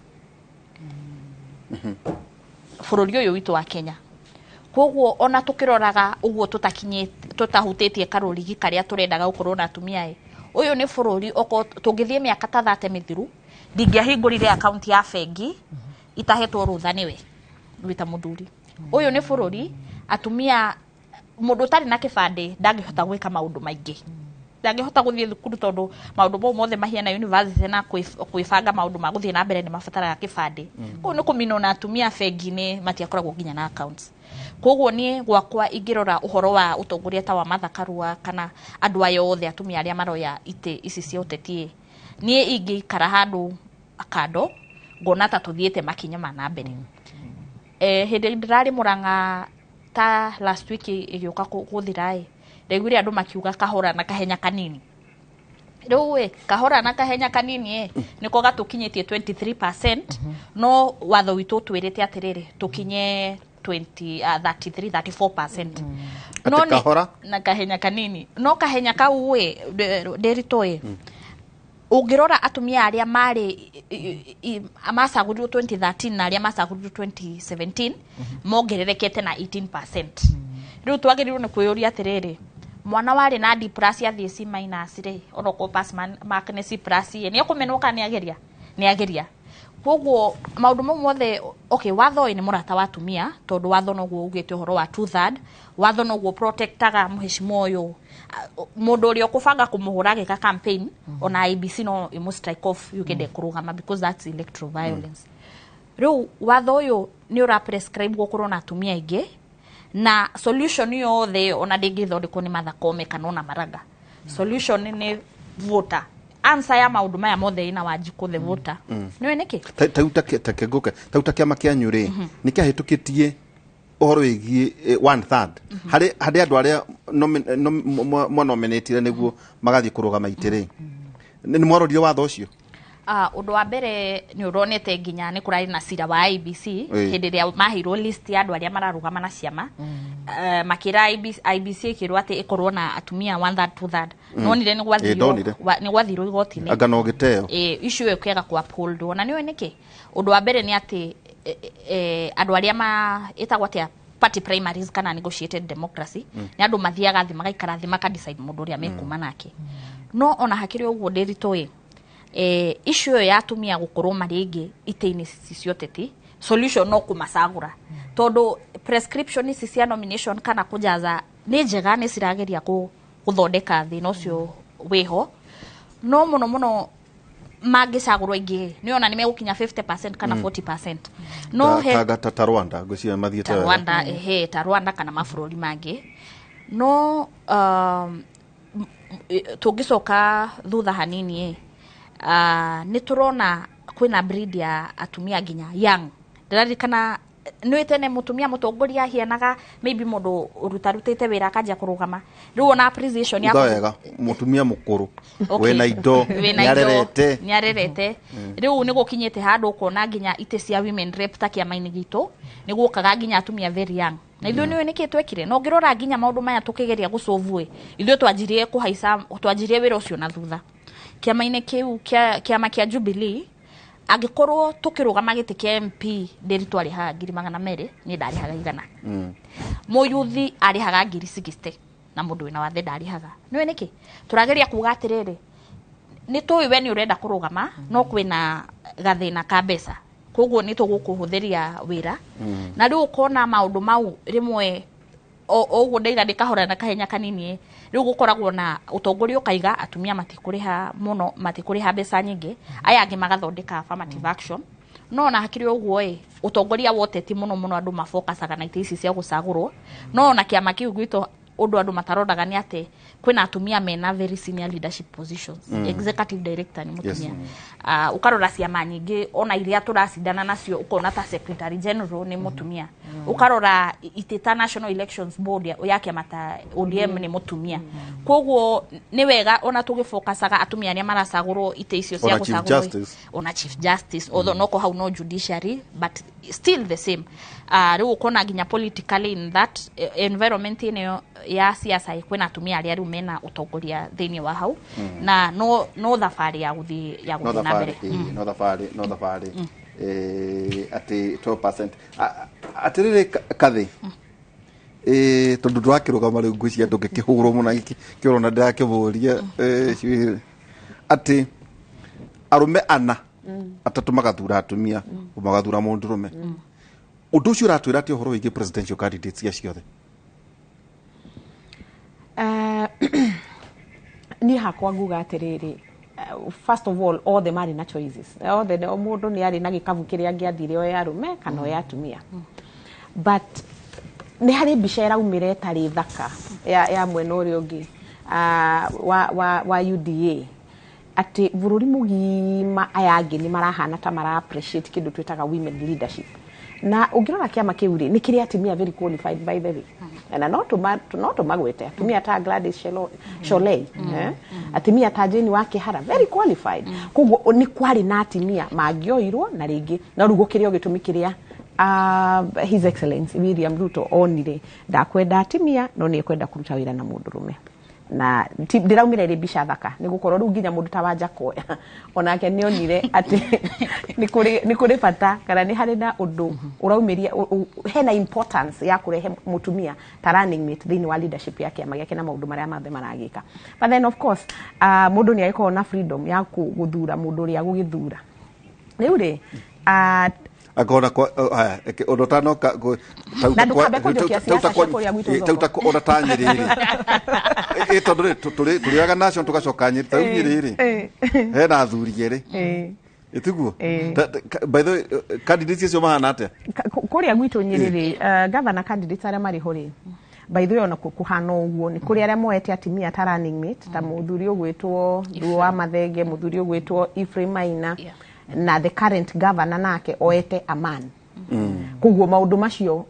T: bũrũri ũyũ witũ wa Kenya. Koguo ona tũkĩroraga ũguo tũtakinyĩte, tũtahutĩtie karũrigi karĩa tũrendaga gũkorwo na atumia ĩ, ũyũ nĩ bũrũri okorwo tũngĩthiĩ mĩaka ta 30 mĩthiru, ndingĩahingũrire akaunti ya bengi itahetwo rũtha nĩwe wĩta mũthuri. Ũyũ nĩ bũrũri atumia, mũndũ ũtarĩ na kĩbandĩ ndangĩhota gwĩka maũndũ maingĩ, ndangĩhota gũthiĩ thukuru tondũ maũndũ mau mothe mahiana university na kwĩbanga maũndũ ma gũthiĩ na mbere nĩ mabataraga kĩbandĩ. Koguo nĩ kũminwo na atumia bengi-inĩ matiakoragwo nginya na accounts. Koguo niĩ gwakwa ingĩrora ũhoro wa ũtongoria ta wa Martha Karua kana andũ aya othe atumia arĩa maroya itĩ ici cia ũteti ĩ, niĩ ingĩikara handũ kando ngona ta tũthiĩte makinya ma na mbere. Hĩndĩ ndĩrarĩ Mũrang'a ta last week ĩgĩũka gũthira ĩ, ndaiguire andũ makiuga kahora na kahenya kanini. Rĩu ĩ kahora na kahenya kanini ĩ nĩko gatũkinyĩtie 23%, no watho witũ ũtwĩrĩte atĩrĩrĩ tũkinye 20, 33 34%. No
S: Atĩ kahora?
T: Na kahenya kanini, no kahenya kau ĩ ndĩritũ ĩ, ũngĩrora atumia arĩa marĩ macagũrirwo 2013 na arĩa macagũrirwo 2017 mongererekete na 18%. Rĩu twagĩrĩirwo nĩ kwĩyũria atĩrĩrĩ, mwana warĩ na D plus athiĩ C minus rĩ, onokorwo pass mark nĩ C plus ĩ, nĩ ekũmenwo kana nĩ ageria? Nĩ ageria. Koguo maũndũ mau mothe, okay, watho ĩ nĩ mũrata wa atumia tondũ watho noguo ugĩte ũhoro wa two third, watho noguo protectaga mũheshimiwa ũyũ. Mũndũ ũrĩa ũkũbanga kũmũhũra agĩka campaign, ona IEBC no ĩmũ strike off yuge ndekũrũgama because that's electoral violence. Rĩu watho ũyũ nĩ ũra prescribe gũkorwo na atumia aingĩ, na solution yothe ĩyo ona ndĩngĩthondekwo nĩ Martha Koome kana ona Maraga. Solution nĩ voter. Answer ya maũndũ maya mothe ĩna Wanjikũ the voter. Nĩũĩ nĩkĩ?
S: Tau ta kĩngũke tau ta kĩama kĩanyu rĩ, nĩ kĩahĩtũkĩtie ũhoro wĩgiĩ one third harĩ andũ arĩa mwanominatire nĩguo magathiĩ kũrũgama itĩ rĩ, nĩ mwarorire watho ũcio?
T: Ũndũ wa mbere nĩ ũronete nginya nĩ kũrarĩ na cira wa IEBC hĩndĩ ĩrĩa maheirwo list ya andũ arĩa mararũgama na ciama, makĩra IEBC, IEBC ĩkĩrwo atĩ ĩkorwo na atumia one third, two third. Nonire nĩ gwathirwo
S: Ndonire.
T: Nĩ gwathirwo igoti-inĩ.
S: Anga no gĩteo.
T: Issue ĩyo ĩkĩaga ku uphold. Na nĩũĩ nĩkĩ? Ũndũ wa mbere nĩ atĩ andũ arĩa ma ĩtagwo atĩa, party primaries kana negotiated democracy, nĩ andũ mathiaga thĩ magaikara thĩ maka decide mũndũ ũrĩa mekuma nake. No ona hakĩrĩ ũguo ndĩritũ ĩ, issue ĩyo ya atumia gũkorwo marĩ aingĩ itĩ-inĩ ici cia ũteti, solution no kũmacagũra tondũ prescription ici cia nomination kana kũjaza nĩ njega, nĩ cirageria gũthondeka thĩna ũcio wĩho, no mũno mũno mangĩcagũrwo aingĩ nĩ ona nĩ megũkinya 50% kana 40%. No he
S: Ta Rwanda ngwĩciria mathiĩte
T: ta
S: wega.
T: Rwanda, ehe, ta Rwanda kana mabũrũri mangĩ. No tũngĩcoka thutha hanini ĩ, nĩ tũrona kwĩna breed ya atumia nginya young. Ndĩraririkana nĩ tene mũtumia mũtongoria ahianaga maybe mũndũ ũrutarutĩte wĩra akanjia kũrũgama. Rĩu ona appreciation ya
S: Uga wega, mũtumia mũkũrũ wĩna indo,
T: wĩna indo,
S: nĩarerete.
T: Nĩarerete. Rĩu nĩ gũkinyĩte handũ ũkona nginya itĩ cia women rep ta kĩama-inĩ gitũ nĩ guokaga nginya atumia very young. Na ithuĩ nĩũĩ nĩkĩ twekire? Na ũngĩrora nginya maũndũ maya tũkĩgeria gũcovu ĩ, ithuĩ twanjirie kũhaica, twanjirie wĩra ũcio na thutha. Kĩama-inĩ kĩu kĩa kĩama kĩa Jubilee, angĩkorwo tũkĩrũgama gĩtĩ kĩa MP Ndĩritũ arĩhaga 200,000, niĩ ndarĩhaga 100. Mũyuthi arĩhaga 60,000 na mũndũ wĩna wathe ndarĩhaga. Nĩũĩ nĩkĩ tũrageria kuga atĩrĩrĩ, nĩ tũĩ we nĩ ũrenda kũrũgama no kwĩna gathĩna ka mbeca, koguo nĩ tũgũkũhũthĩria wĩra. Na rĩu ũkona maũndũ mau rĩmwe o ũguo ndaira ndĩkahora na kahenya kanini. Rĩu gũkoragwo na ũtongoria ũkaiga atumia matikũrĩha mũno, matikũrĩha mbeca nyingĩ, aya angĩ magathondeka affirmative action. No ona hakĩrĩ ũguo ĩ, ũtongoria wa ũteti mũno mũno andũ mafokacaga na itĩ ici cia gũcagũrwo. No ona kĩama kĩu gwitũ, ũndũ andũ mataroraga nĩ atĩ kwĩna atumia mena very senior leadership positions. Executive director nĩ mũtumia. Ũkarora ciama nyingĩ ona iria tũracindana nacio, ũkona ta secretary general nĩ mũtumia. Ũkarora itĩ ta National Elections Board ya kĩama ta ODM nĩ mũtumia. Koguo nĩ wega ona tũgĩfokacaga atumia arĩa maracagũrwo itĩ icio cia
S: Ona Chief
T: gũcagũrwo.
S: Justice.
T: Ona Chief Justice, although noko hau no judiciary, but still the same. Rĩu ũkona nginya politically in that environment ĩno ya siasa kwĩna atumia arĩa rĩu mena ũtongoria thĩinĩ wa hau. Na no thabarĩ ya gũthiĩ ya
S: no
T: gũthiĩ na
S: thabarĩ
T: mbere.
S: No thabarĩ, no thabarĩ. Atĩ 12%. Atĩrĩrĩ, kathĩ tondũ ndũrakĩrũgama rĩu, ngwĩciria ndũngĩkĩhũrwo mũno kĩũrona ndĩrakĩmũria atĩ arũme ana atatũ magathura atumia, magathura mũndũrũme. Ũndũ ũcio ũratwĩra atĩ ũhoro wĩgiĩ presidential candidates cia ciothe?
U: Niĩ hakwa nguga atĩrĩrĩ, first of all, othe marĩ na choices, othe o mũndũ nĩ arĩ na gĩkabu kĩrĩa angĩathire oe arũme kana oe atumia, but nĩ harĩ mbica ĩraumĩra ĩtarĩ thaka ya mwena ũrĩa ũngĩ wa UDA, atĩ bũrũri mũgima aya angĩ nĩ marahana ta mara appreciate kĩndũ twĩtaga women leadership. Na ũngĩrora kĩama kĩu rĩ, nĩ kĩrĩ atumia very qualified, by the way, na no tũmagwete, atumia ta Gladys Sholei, atumia ta Jane wa Kĩhara, very qualified. Koguo nĩ kwarĩ na atumia mangĩoirwo na rĩngĩ no rĩu gũkĩrĩ o gĩtũmi kĩrĩa His Excellency William Ruto onire ndakwenda atumia no nĩ ekwenda kũruta wĩra na mũndũrũme. Na ndĩraumĩra ĩrĩ mbica thaka nĩ gũkorwo rĩu nginya mũndũ ta Wanjakoya onake nĩ onire atĩ nĩ kũrĩ bata kana nĩ harĩ na ũndũ ũraumĩria hena importance ya kũrehe mũtumia ta running mate thĩinĩ wa leadership ya kĩama gĩake na maũndũ marĩa mothe maragĩka. But then of course, mũndũ nĩ agĩkoragwo na freedom ya gũthura mũndũ ũrĩa agũgĩthura rĩu rĩ.
S: Akona kwa haya ũndũ ũtanoka
U: Na ndũkambe kũnjokia siasa cia kũrĩa gwitũ
S: tauta
U: Thoko.
S: Ona ta Nyĩrĩ rĩ, tondũ rĩ tũrĩoyaga national tũgacoka Nyĩrĩ, ta rĩu Nyĩrĩ rĩ hena athuri erĩ. Ĩtiguo? By the way, candidates acio mahana atĩa?
U: Kũrĩa gwitũ Nyĩrĩ rĩ, governor candidates arĩa marĩ ho rĩ, by the way, ona kũhana ũguo nĩ kũrĩ arĩa moete atumia ta running mate, ta mũthuri ũgwĩtwo Thuo wa Mathenge, mũthuri ũgwĩtwo Ephraim Maina, na the current governor nake oete a man. Koguo maũndũ macio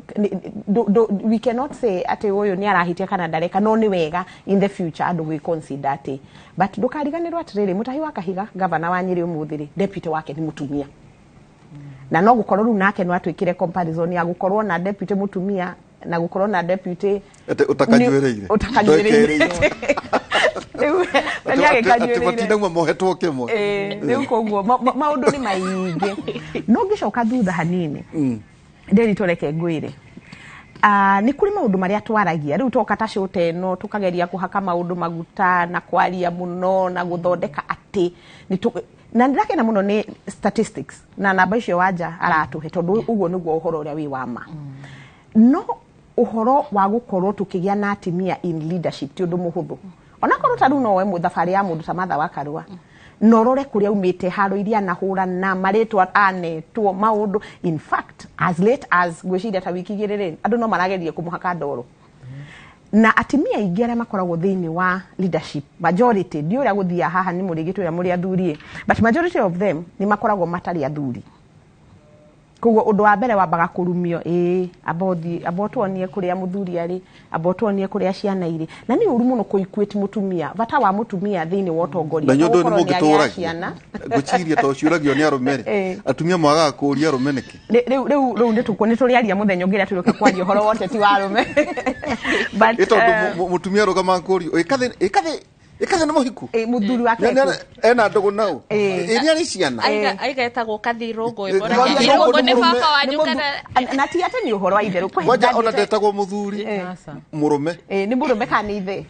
U: we cannot say atĩ ũyũ nĩ arahitia kana ndareka, no nĩ wega in the future andũ gwĩ consider atĩ, but ndũkariganĩrwo atĩrĩrĩ, Mũtahi wa Kahiga, governor wa Nyĩrĩ ũmũthĩ rĩ, deputy wake nĩ mũtumia, na no gũkorwo rĩu nake no atwĩkĩre comparison ya gũkorwo na deputy mũtumia na gũkorwo na deputy
S: Atĩ ũtakanyuĩrĩire.
U: Ũtakanyuĩrĩire. Rĩu we nĩ agĩkanyuĩrĩire.
S: Matindauma mohetwo kĩmwe.
U: Rĩu koguo maũndũ nĩ maingĩ, no ngĩcoka thutha hanini ndĩri tũreke ngwĩre, nĩ kũrĩ maũndũ marĩa twaragia rĩu toka ta show ta ĩno, tũkageria kũhaka maũndũ maguta na kwaria mũno na gũthondeka atĩ na ndĩrakena mũno nĩ statistics na namba icio Wanja aratũhe, tondũ ũguo nĩguo ũhoro ũrĩa wĩ wa ma. No ũhoro wa gũkorwo tũkĩgĩa na atumia in leadership ti ũndũ mũhũthũ, onakorwo ta rĩu no we thabarĩ ya mũndũ ta Martha wa Karua, na ũrore kũrĩa aumĩte, haro iria anahũra na marĩtwa anetwo maũndũ. In fact, as late as ngwĩciria ta wiki 2 rĩ, andũ no marageria kũmũhaka ndoro. Na atumia aingĩ arĩa makoragwo thĩinĩ wa leadership, majority, ndi ũrĩa gũthiaga haha nĩ mũrĩgĩtwo ũrĩa mũrĩ athuri, but majority of them nĩ makoragwo matarĩ athuri. Koguo ũndũ wa mbere wambaga kũrumio, ĩĩ, amba ũthiĩ, amba ũtuonie kũrĩa mũthuri arĩ, amba ũtuonie kũrĩa ciana irĩ. Na nĩ ũru mũno kũ-equate mũtumia, bata wa mũtumia thĩinĩ wa ũtongoria
S: Na inyuĩ
U: to
S: ũndũ nĩ
U: gũkorwo nĩ agĩa
S: mũngĩtũragia
U: ciana.
S: Ngwĩciria to ciũragio nĩ arũme rĩ, atumia mwagaga kũũria arũme nĩkĩ?
U: Rĩu nĩ tũrĩaria mũthenya ũngĩ rĩrĩa tũrĩũka kwaria ũhoro wa ũteti wa arũme. But,
S: Ĩ tondũ mũtumia arũgamaga kũũrio ĩkathĩ ĩkathĩ. Ikathĩ nĩ mũhiku.
U: Mũthuri wake
S: ena ndũgũ nau. Ĩ nĩ arĩ ciana.
T: Aiga etagwo Kathirũngũ. Ĩrũngũ nĩ baba wanyu kana
U: na ti atĩ nĩ ũhoro wa itherũ.
S: Kwanja ona ndetagwo mũthuri. Mũrũme.
U: Nĩ mũrũme kana nĩ ithe.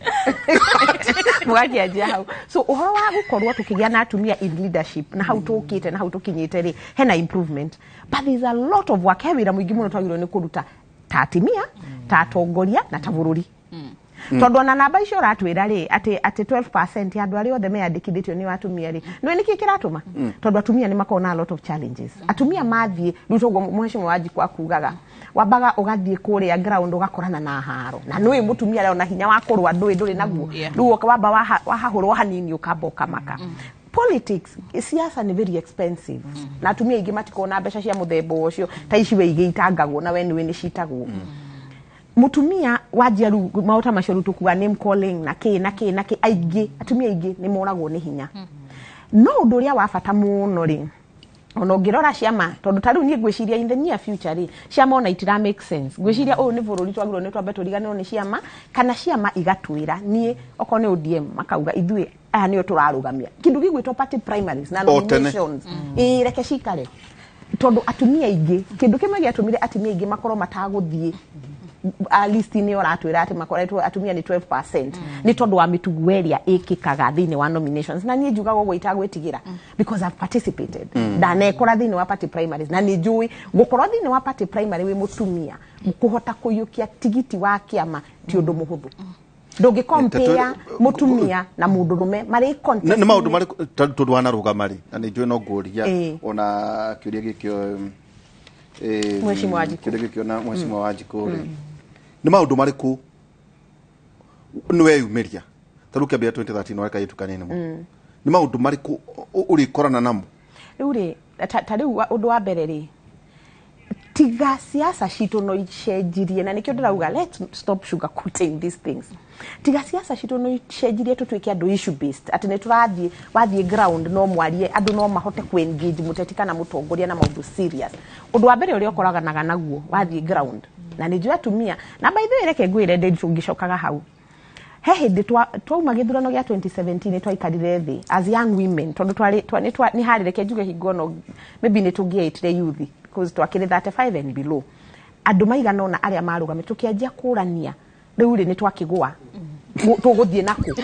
U: Mũgakĩanjia hau. So ũhoro wa gũkorwo tũkĩgĩa na atumia in leadership na hau tũkĩte na hau tũkinyĩte rĩ, hena improvement. But there is a lot of work. He wĩra mũingĩ mũno twagĩrĩirwo nĩ kũruta ta atumia, ta atongoria na ta bũrũri. Tondũ ona namba icio ũratwĩra rĩ atĩ 12% ya andũ arĩa othe meyandĩkithĩtio nĩ atumia rĩ, nĩũĩ nĩkĩ kĩratũma? Tondũ atumia nĩ makoragwo na a lot of challenges. Atumia mathiĩ rĩu toguo mheshimiwa Wanjikũ akugaga, wambaga ũgathiĩ kũrĩa ground ũgakorana na haro, na nĩũĩ mũtumia arĩa ona hinya wa kũrũa ndũrĩ naguo. Rĩu wamba wahahũrwo hanini ũkamba ũkamaka. Politics, siasa ni very expensive. Na atumia aingĩ matikoragwo na mbeca cia mũthemba ũcio, ta ici we igĩitangagwo na we nĩũĩ nĩ citagwo. Mutumia wanjia rĩu maũndũ ta macio rĩu tũkuga name calling na kĩ na kĩ na kĩ, aingĩ atumia aingĩ nĩ moragwo nĩ hinya. No ũndũ ũrĩa wa bata mũno rĩ, ona ũngĩrora ciama, tondũ ta rĩu niĩ ngwĩciria in the near future rĩ, ciama ona itira make sense. Ngwĩciria ũyũ nĩ bũrũri twagĩrĩirwo nĩ twambe tũriganĩrwo nĩ ciama, kana ciama igatwĩra niĩ okorwo nĩ ODM makauga ithuĩ aya nĩo tũrarũgamia. Kĩndũ gĩgwĩtwo party primaries na nominations. Ĩĩ reke cikare. Tondũ atumia aingĩ, kĩndũ kĩmwe gĩatũmire atumia aingĩ makorwo matagũthiĩ list nĩ ũratwĩra atĩ makoretwo atumia nĩ 12% nĩ tondũ wa mĩtugo ĩrĩa ĩkĩkaga thĩinĩ wa nominations. Na niĩ njugaga ũguo itagwĩtigĩra because I've participated. Ndanekora thĩinĩ wa party primaries na nĩ njũĩ gũkorwo thĩinĩ wa party primary wĩ mũtumia kũhota kũiyũkia tigiti wa kĩama ti ũndũ mũhũthũ. Ndũngĩcompare mũtumia na mũndũrũme marĩ contest.
S: Nĩ maũndũ marĩkũ tondũ wanarũgama rĩ, na nĩ njũĩ no ngũria ona kĩũria gĩkĩ
U: Mheshimiwa Wanjikũ.
S: Kĩũria gĩkĩ ona Mheshimiwa Wanjikũ rĩ, nĩ maũndũ marĩkũ nĩ weyumĩria ta rĩu kĩambĩrĩria 2013 warĩ kairĩtu kanini mũno, nĩ maũndũ marĩkũ ũrĩkorana namo?
U: Rĩu rĩ, ta rĩu ũndũ wa mbere rĩ, tiga siasa citũ no icenjirie, na nĩkĩo ndĩrauga let's stop sugarcoating these things. Tiga siasa citũ no icenjirie tũtuĩke andũ issue based, atĩ nĩ tũrathiĩ wathiĩ ground no mwarie andũ no mahote ku engage mũteti kana mũtongoria na maũndũ serious. Ũndũ wa mbere ũrĩa ũkoraganaga naguo wathiĩ ground, na nĩ njũĩ atumia, na by the way reke ngwĩre ndĩ tũngĩcokaga hau, he hĩndĩ twauma gĩthurano gĩa 2017 nĩ twaikarire thĩ as young women, tondũ nĩ harĩ reke njuge hingo no maybe nĩ tũngĩaitire youth because twakĩrĩ 35 and below, andũ maigana ũna arĩa marũgame tũkĩanjia kũrania rĩu rĩ nĩ twakĩgũa tũgũthiĩ nakũ.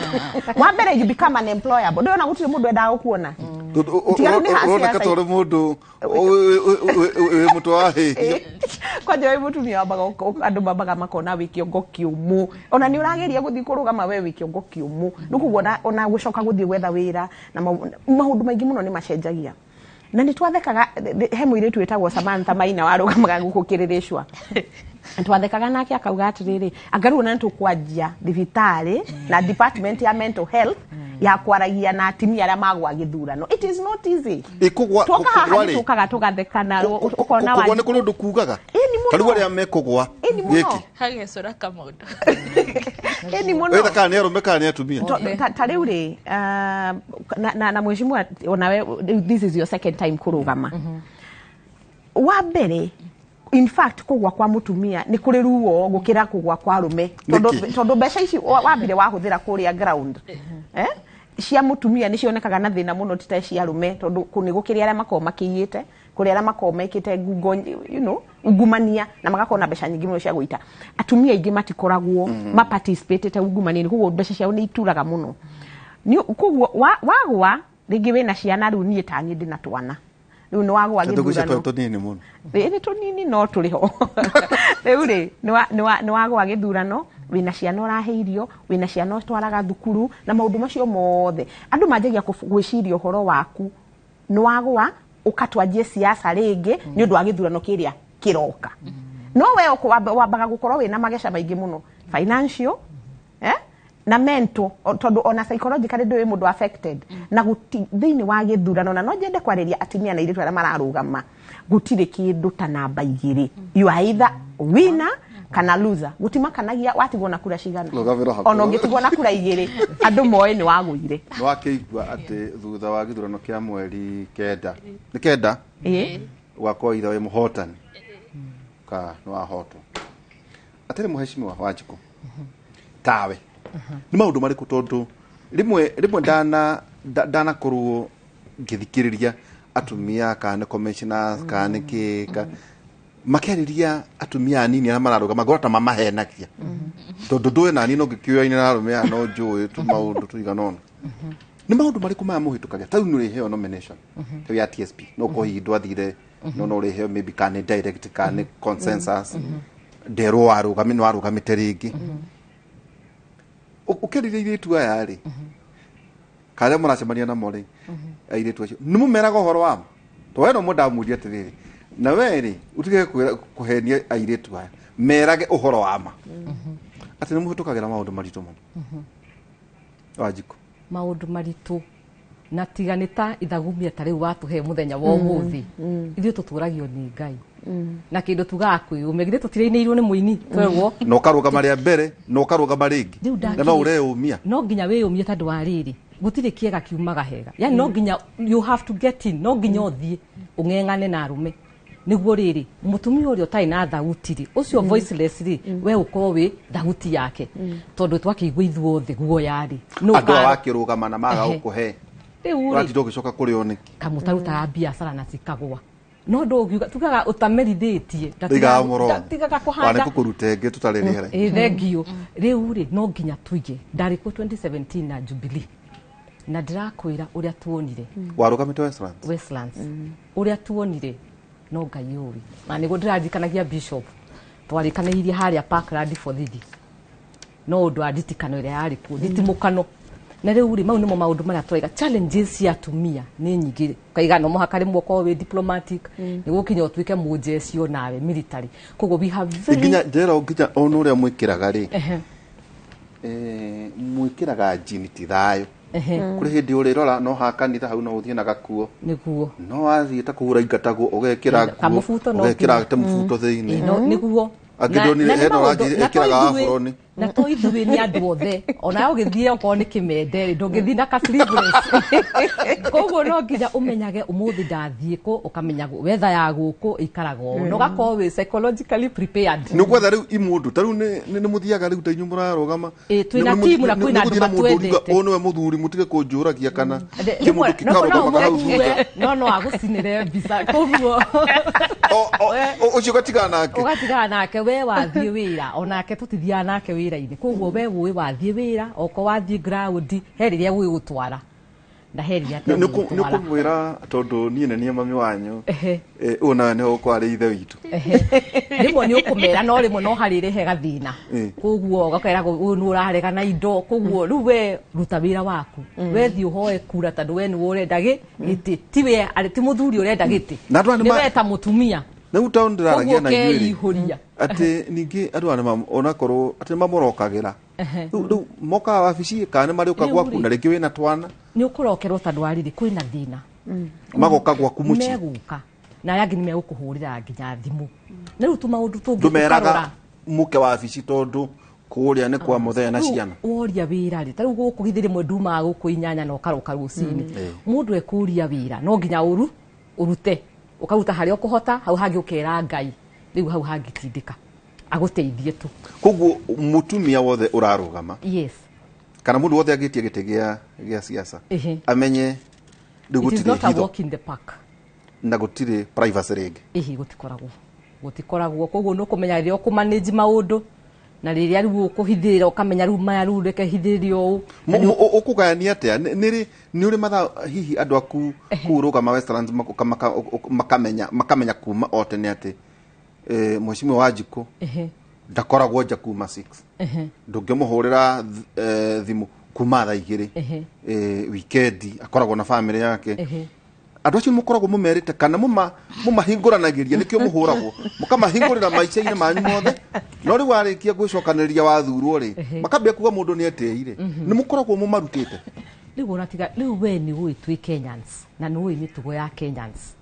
U: Wa mbere you become unemployable, ndĩrona gũtirĩ mũndũ endaga gũkuona.
S: Ũroneka ta ũrĩ mũndũ wĩ mũtwe wa hĩhio.
U: Kwanja wĩ mũtumia wambaga andũ mambaga makona wĩ kĩongo kĩũmũ, ona nĩ ũrageria gũthiĩ kũrũgama we wĩ kĩongo kĩũmũ, rĩu koguo ona gũcoka gũthiĩ gwetha wĩra na maũndũ maingĩ mũno nĩ macenjagia. Na nĩ twathekaga, he mũirĩtu wĩtagwo Samantha Maina warũgamaga gũkũ Kĩrĩrĩcua, twathekaga nake akauga atĩrĩrĩ, anga rĩu ona nĩ tũkwanjia thibitarĩ na department ya mental health ya kwaragia na atumia arĩa magwa gĩthurano. It is not easy. Twoka haha nĩ tũkaga tũgathekana, ũkona
S: kũgwa nĩ kũrĩ ũndũ kugaga ta rĩu arĩa mekũgwa gĩkĩ
T: hagecũra kamaũndũ
U: ĩni mũno,
S: wetha kana nĩ arũme kana nĩ atumia.
U: Ta rĩu rĩ, na mheshimiwa onawe this is your second time kũrũgama. Wa mbere in fact kũgwa kwa mũtumia nĩ kũrĩ ruo gũkĩra kũgwa kwa arũme, tondũ mbeca ici wambire wahũthĩra kũrĩa ground cia mũtumia nĩ cionekaga na thĩna mũno ti ta cia arũme, tondũ nĩ gũkĩrĩ arĩa makoragwo makĩiyĩte, kũrĩ arĩa makoragwo mekĩte ngungo, you know, ungumania na magakorwo na mbeca nyingĩ mũno cia gũita. Atumia aingĩ matikoragwo maparticipatĩte ungumania-inĩ, koguo mbeca ciao nĩ ituraga mũno. Koguo wagwa rĩngĩ wĩna ciana, rĩu niĩ ta niĩ ndĩna twana, rĩu nĩ wagwa gĩthurano
S: tũnini mũno,
U: nĩ tũnini no tũrĩ ho. Rĩu rĩ nĩ wagwa gĩthurano, wĩna ciana ũrahe irio, wĩna ciana ũtwaraga thukuru na maũndũ macio mothe, andũ manjagia gwĩciria ũhoro waku nĩ wagwa, ũkatwanjie siasa rĩngĩ nĩ ũndũ wa gĩthurano kĩrĩa kĩroka. No we wambaga gũkorwo wĩna mageca maingĩ mũno financial na mental, tondũ ona psychologically ndũĩ mũndũ affected na thĩinĩ wa gĩthurano. Na no nyende kwarĩria atumia na airĩtu arĩa mararũgama, gũtirĩ kĩndũ ta namba igĩrĩ, you are either winner kana loser. Gũtimakanagia watigwo na kura cigana, ona ũngĩtigwo na kura igĩrĩ andũ moĩ nĩ wagũire.
S: Nĩ wakĩigua atĩ thutha wa gĩthurano kĩa mweri kenda nĩ kenda ũgakorwo either wĩ mũhotani ka nĩ wahotwo. Atĩrĩ mheshimiwa Wanjikũ, tawe nĩ maũndũ marĩkũ, tondũ Rĩmwe rĩmwe ndanakorwo ngĩthikĩrĩria atumia kana nĩ commissioners kana nĩ kĩ makĩarĩria atumia anini arĩa mararũgama, ngora ta mamahenagia, tondũ ndũĩ nani no ngĩkĩũyaine na arũme aya no njũĩ tu maũndũ tũigana ũna. Nĩ maũndũ marĩkũ maya mũhĩtũkagia? Ta rĩu nĩ ũrĩheo nomination ta ya TSP, no ko hihi ndwathire, no ũrĩheo maybe kana nĩ direct kana nĩ consensus, nderwo warũgami nĩ warũgamĩte rĩngĩ. Ũkĩarĩria airĩtu aya rĩ, karĩa mũracemania namo rĩ, airĩtu acio nĩ mũmeraga ũhoro wamo? To we no mũndamũria atĩrĩrĩ, na we rĩ, ũtige kũhenia airĩtu aya, merage ũhoro wa ma atĩ nĩ mũhĩtũkagĩra maũndũ maritũ mũno. Wanjikũ.
V: Maũndũ maritũ, na tiga nĩ ta ithagumia ta rĩu watũhe mũthenya wa ũmũthĩ, ithuĩ tũtũragio nĩ Ngai na kĩndũ tugaga kwĩyũmia. Githĩ tũtirainĩirwo nĩ mũini twerwo?
S: Na ũkarũgama rĩa mbere na ũkarũgama rĩngĩ.
V: Rĩu
S: na no ũreyũmia.
V: No nginya wĩyũmie, tondũ wa rĩrĩ, gũtirĩ kĩega kiumaga hega. Yani no nginya you have to get in, no nginya ũthiĩ ũng'eng'ane na arũme nĩguo rĩrĩ mũtumia ũrĩa ũtarĩ na thauti rĩ, ũcio voiceless rĩ, we ũkorwo wĩ thauti yake, tondũ twakĩigua ithuothe guoya rĩ, nũ
S: Andũ aya wakĩrũgama na maga gũkũhe,
V: rĩu rĩ,
S: ũratinda ũgĩcoka kũrĩ o nĩkĩ?
V: Kamũtarutaga biacara na cikagwa, no ndũngiuga tugaga ũtamerithĩtie.
S: Ndaigaga mũromo.
V: Ndatigaga
S: Wana
V: kũhanda.
S: kũkũruta ĩngĩ tũtarĩ rĩera.
V: Ĩ, thengio. Rĩu rĩ, no nginya tuige ndarĩ kuo 2017 na Jubilee, na ndĩrakwĩra ũrĩa tuonire.
S: Warũgamĩte Westlands?
V: Westlands. Ũrĩa tuonire no Ngai ũĩ, na nĩguo ndĩraririkanagia bishop twarĩkanĩirie harĩa Parkland bothithi, no ũndũ wa nditikano ĩrĩa yarĩ kuo, nditimũkano. Na rĩu rĩ, mau nĩmo maũndũ marĩa tũraiga, challenges cia atumia nĩ nyingĩ. Ũkaiga no mũhaka rĩmwe ũkorwo wĩ diplomatic, nĩguo kinya ũtuĩke mũjecio nawe military. Koguo we have very
S: Nginya njĩra nginya ona ũrĩa mwĩkĩraga rĩ, mwĩkĩraga njini ti thayũ. Kũrĩ hĩndĩ ũrĩrora no ha kanitha hau no ũthiĩ na gakuo,
V: nĩguo
S: no wathiĩ ta kũgũra ingatagwo ũgekĩra nguo,
V: Kamũbuto no
S: ũgekĩra
V: nginya.
S: ta mũbuto thĩinĩ.
V: Ĩ, no, nĩguo.
S: Angĩ ndonire
V: Na nĩ
S: hena
V: maũndũ-
S: ũranjĩrire
V: na to
S: ĩkĩraga
V: ithuĩ-
S: aburoni.
V: Na to ithuĩ, nĩ andũ othe. Ona ũgĩthiĩ okorwo nĩ kĩmende rĩ, ndũngĩthiĩ na ka sleeveless. Koguo no nginya ũmenyage ũmũthĩ ndathiĩ kũ, ũkamenya wetha ya gũkũ ĩikaraga ũũ, na ũgakorwo wĩ psychologically prepared.
S: Nĩ gwetha rĩu imũndũ ta rĩu nĩ mũthiaga rĩu ta inyuĩ mũrarũgama.
V: Ĩ, twĩna timu na kwĩna
S: Nĩ
V: andũ
S: mũthiĩ na mũndũ ũriuga,
V: matwendete.
S: ũyũ nĩwe mũthuri, mũtige kũnjũragia, kana kĩmũndũ
V: Rĩmwe- no
S: kĩkarũgamaga hau
V: ũmũkue,
S: thutha.
V: no agũcinĩre mbica, koguo
S: Ũcio ũgatigana nake.
V: Ũgatigana nake. We wathiĩ wĩra onake, tũtithiaga nake wĩra-inĩ. Koguo we ũĩ wathiĩ wĩra, okorwo wathiĩ ground, he rĩrĩa gũgĩgũtwara na he rĩrĩa
S: Nĩ
V: ategũgũtwara.
S: kũmwĩra tondũ niĩ nĩ niĩ mami wanyu.
V: Ehe.
S: Ũyũ nawe nĩwe ũkorwo arĩ ithe witũ.
V: Rĩmwe nĩ ũkũmera, no rĩmwe no harĩrehe gathĩna. Koguo ũgakera ũyũ nĩ ũrarega na indo. Koguo rĩu we ruta wĩra waku, we thiĩ ũhoe kura, tondũ we nĩwe ũrenda gĩtĩ, ti we ti mũthuri ũrenda gĩtĩ,
S: Na andũ aya nĩ
V: nĩ we ta mũtumia.
S: Rĩu taũni ndĩraragia
V: Koguo
S: na inyuĩ rĩ,
V: ũkeihũria.
S: Atĩ ningĩ andũ aya onakorwo atĩ nĩ mamũrokagĩra. Rĩu mokaga wabici kana nĩ marĩũka
V: Rĩu
S: gwaku
V: rĩ.
S: na rĩngĩ wĩna twana?
V: Nĩ ũkũrokerwo, tondũ wa rĩrĩ, kwĩna thĩna.
S: Magoka gwaku mũciĩ?
V: Megũka, na arĩa angĩ nĩ megũkũhũrĩra nginya thimũ. Na rĩu tũmaũndũ tũngĩ
S: Ndũmeraga
V: ũkarora.
S: Mũke wabici tondũ kũrĩa nĩ kwa mũthenya na
V: Rĩu
S: ciana.
V: Woria wĩra rĩ, ta rĩu gũkũ githĩ rĩmwe ndumaga gũkũ 8 na ũkaroka rũcinĩ. Mũndũ ekũria wĩra no nginya ũru ũrute, ũkaruta harĩa ũkũhota, hau hangĩ ũkera Ngai rĩu hau hangĩ tindĩka agũteithie tu.
S: Koguo mũtumia wothe ũrarũgama kana mũndũ wothe angĩtie gĩtĩ gĩa siasa amenye rĩu
V: It is
S: gũtirĩ
V: not a
S: hitho
V: walk in the park.
S: Na gũtirĩ privacy rĩngĩ.
V: Ĩhĩ, gũtikoragwo. Koguo nĩ ũkũmenya rĩrĩa ũkũmanage maũndũ na rĩrĩa rĩu ũkũhithĩrĩra, ũkamenya rĩu maya rĩu reke hithĩrĩre ũũ.
S: Ũkũgayania atĩa? Nĩ ũrĩ mathaa hihi andũ aku kũu rũgama Westlands makamenya kuma o tene atĩ mheshimiwa Wanjikũ ndakoragwo nja kuma 6, ndũngĩmũhũrĩra thimũ kuma thaa 2, wikendi akoragwo na famĩlĩ yake? Andũ acio mũkoragwo mũmerĩte kana mũmahingũranagĩria? Nĩkĩo mũhũragwo mũkamahingũrĩra maica-inĩ manyu mothe, no rĩu warĩkia gwĩcokanĩrĩria wathurwo rĩ, makambia kuga mũndũ nĩ etĩire. Nĩ mũkoragwo mũmarutĩte?
V: Rĩu ona tiga rĩu, we nĩ ũĩ twĩ Kenyans na nĩ ũĩ mĩtugo ya Kenyans,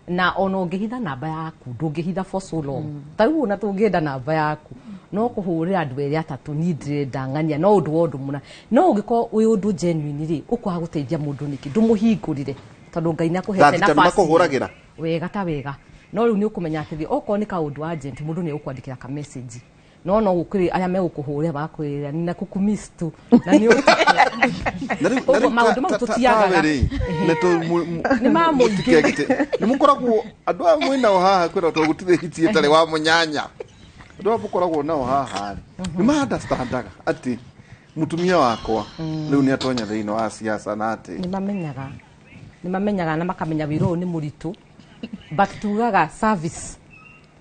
V: na ona ũngĩhitha namba yaku ndũngĩhitha for so long. Ta rĩu ona tũngĩenda namba yaku no kũhũrĩra andũ erĩ atatũ, niĩ ndĩrenda ng'ania no ũndũ wa ũndũ mũna. No ũngĩkorwo wĩ ũndũ genuine rĩ, ũkwaga gũteithia mũndũ nĩkĩ? Ndũmũhingũrĩre, tondũ Ngai nĩ akũhete
S: Thaa 6 nĩ
V: nafasi.
S: makũhũragĩra?
V: Wega ta wega, no rĩu nĩ ũkũmenya atĩrĩ, okorwo nĩ kaũndũ urgent, mũndũ nĩ egũkwandĩkĩra ka message. No no gũkĩrĩ arĩa megũkũhũrĩra bagakwĩra na kũkũmiss tu na nĩ ũguo maũndũ mau tũtiagaga. Nĩ ma mũingĩ.
S: Nĩ mũkoragwo andũ aya mwĩ nao haha kwĩra tondũ gũtirĩ hiti ĩtarĩ wa mũnyanya, andũ aya mũkoragwo nao haha rĩ, nĩ ma understandaga atĩ mũtumia wakwa rĩu nĩ atonya thĩinĩ wa siasa na atĩ
V: Nĩ mamenyaga na makamenya wĩra ũyũ nĩ mũritũ, but tugaga service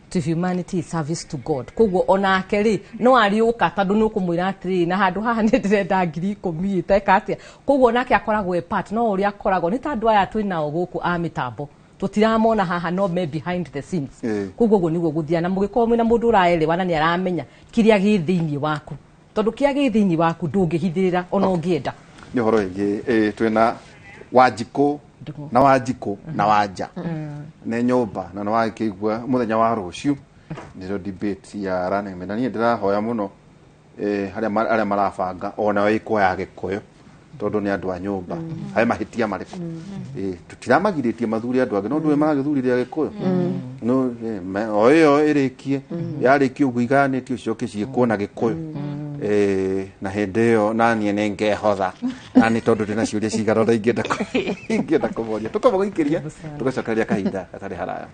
V: to humanity is service to God. Koguo onake rĩ, no arĩũka tondũ nĩ ũkũmwĩra atĩrĩrĩ, na handũ haha nĩ ndĩrenda 10,000 teka atĩa. Koguo onake akoragwo e part, no ũrĩa akoragwo nĩ ta andũ aya twĩ nao gũkũ a mĩtambo, tũtiramona haha no me behind the scenes. Koguo ũguo nĩguo gũthiaga, na mũgĩkorwo mwĩna mũndũ ũraelewa na nĩ aramenya kĩrĩa gĩ thĩinĩ waku, tondũ kĩrĩa gĩ thĩinĩ waku ndũngĩhithĩrĩra ona ũngĩenda.
S: Nĩ ũhoro ĩngĩ twĩna Wanjikũ na Wanjikũ na Wanja nĩ nyũmba na nĩ wakĩigua mũthenya wa rũciũ nĩrĩo debate ya running mate. Na niĩ ndĩrahoya mũno arĩa marabanga ona ĩkwo ya Gĩkũyũ, tondũ nĩ andũ a nyũmba, harĩ mahĩtia marĩkũ? Tũtiramagirĩtie mathure andũ angĩ, no ndũĩ maragĩthurire Agĩkũyũ no o ĩyo ĩrĩkie yarĩkia ũguo igayanĩtio cicoke ciĩkwo na Gĩkũyũ. Na hĩndĩ ĩyo naniĩ nĩ ngehotha nani, tondũ ndĩna ciũria cigana ũna ingĩenda kũmoria. Tũkamba gũikĩria, tũgacokereria kahinda gatarĩ haraya.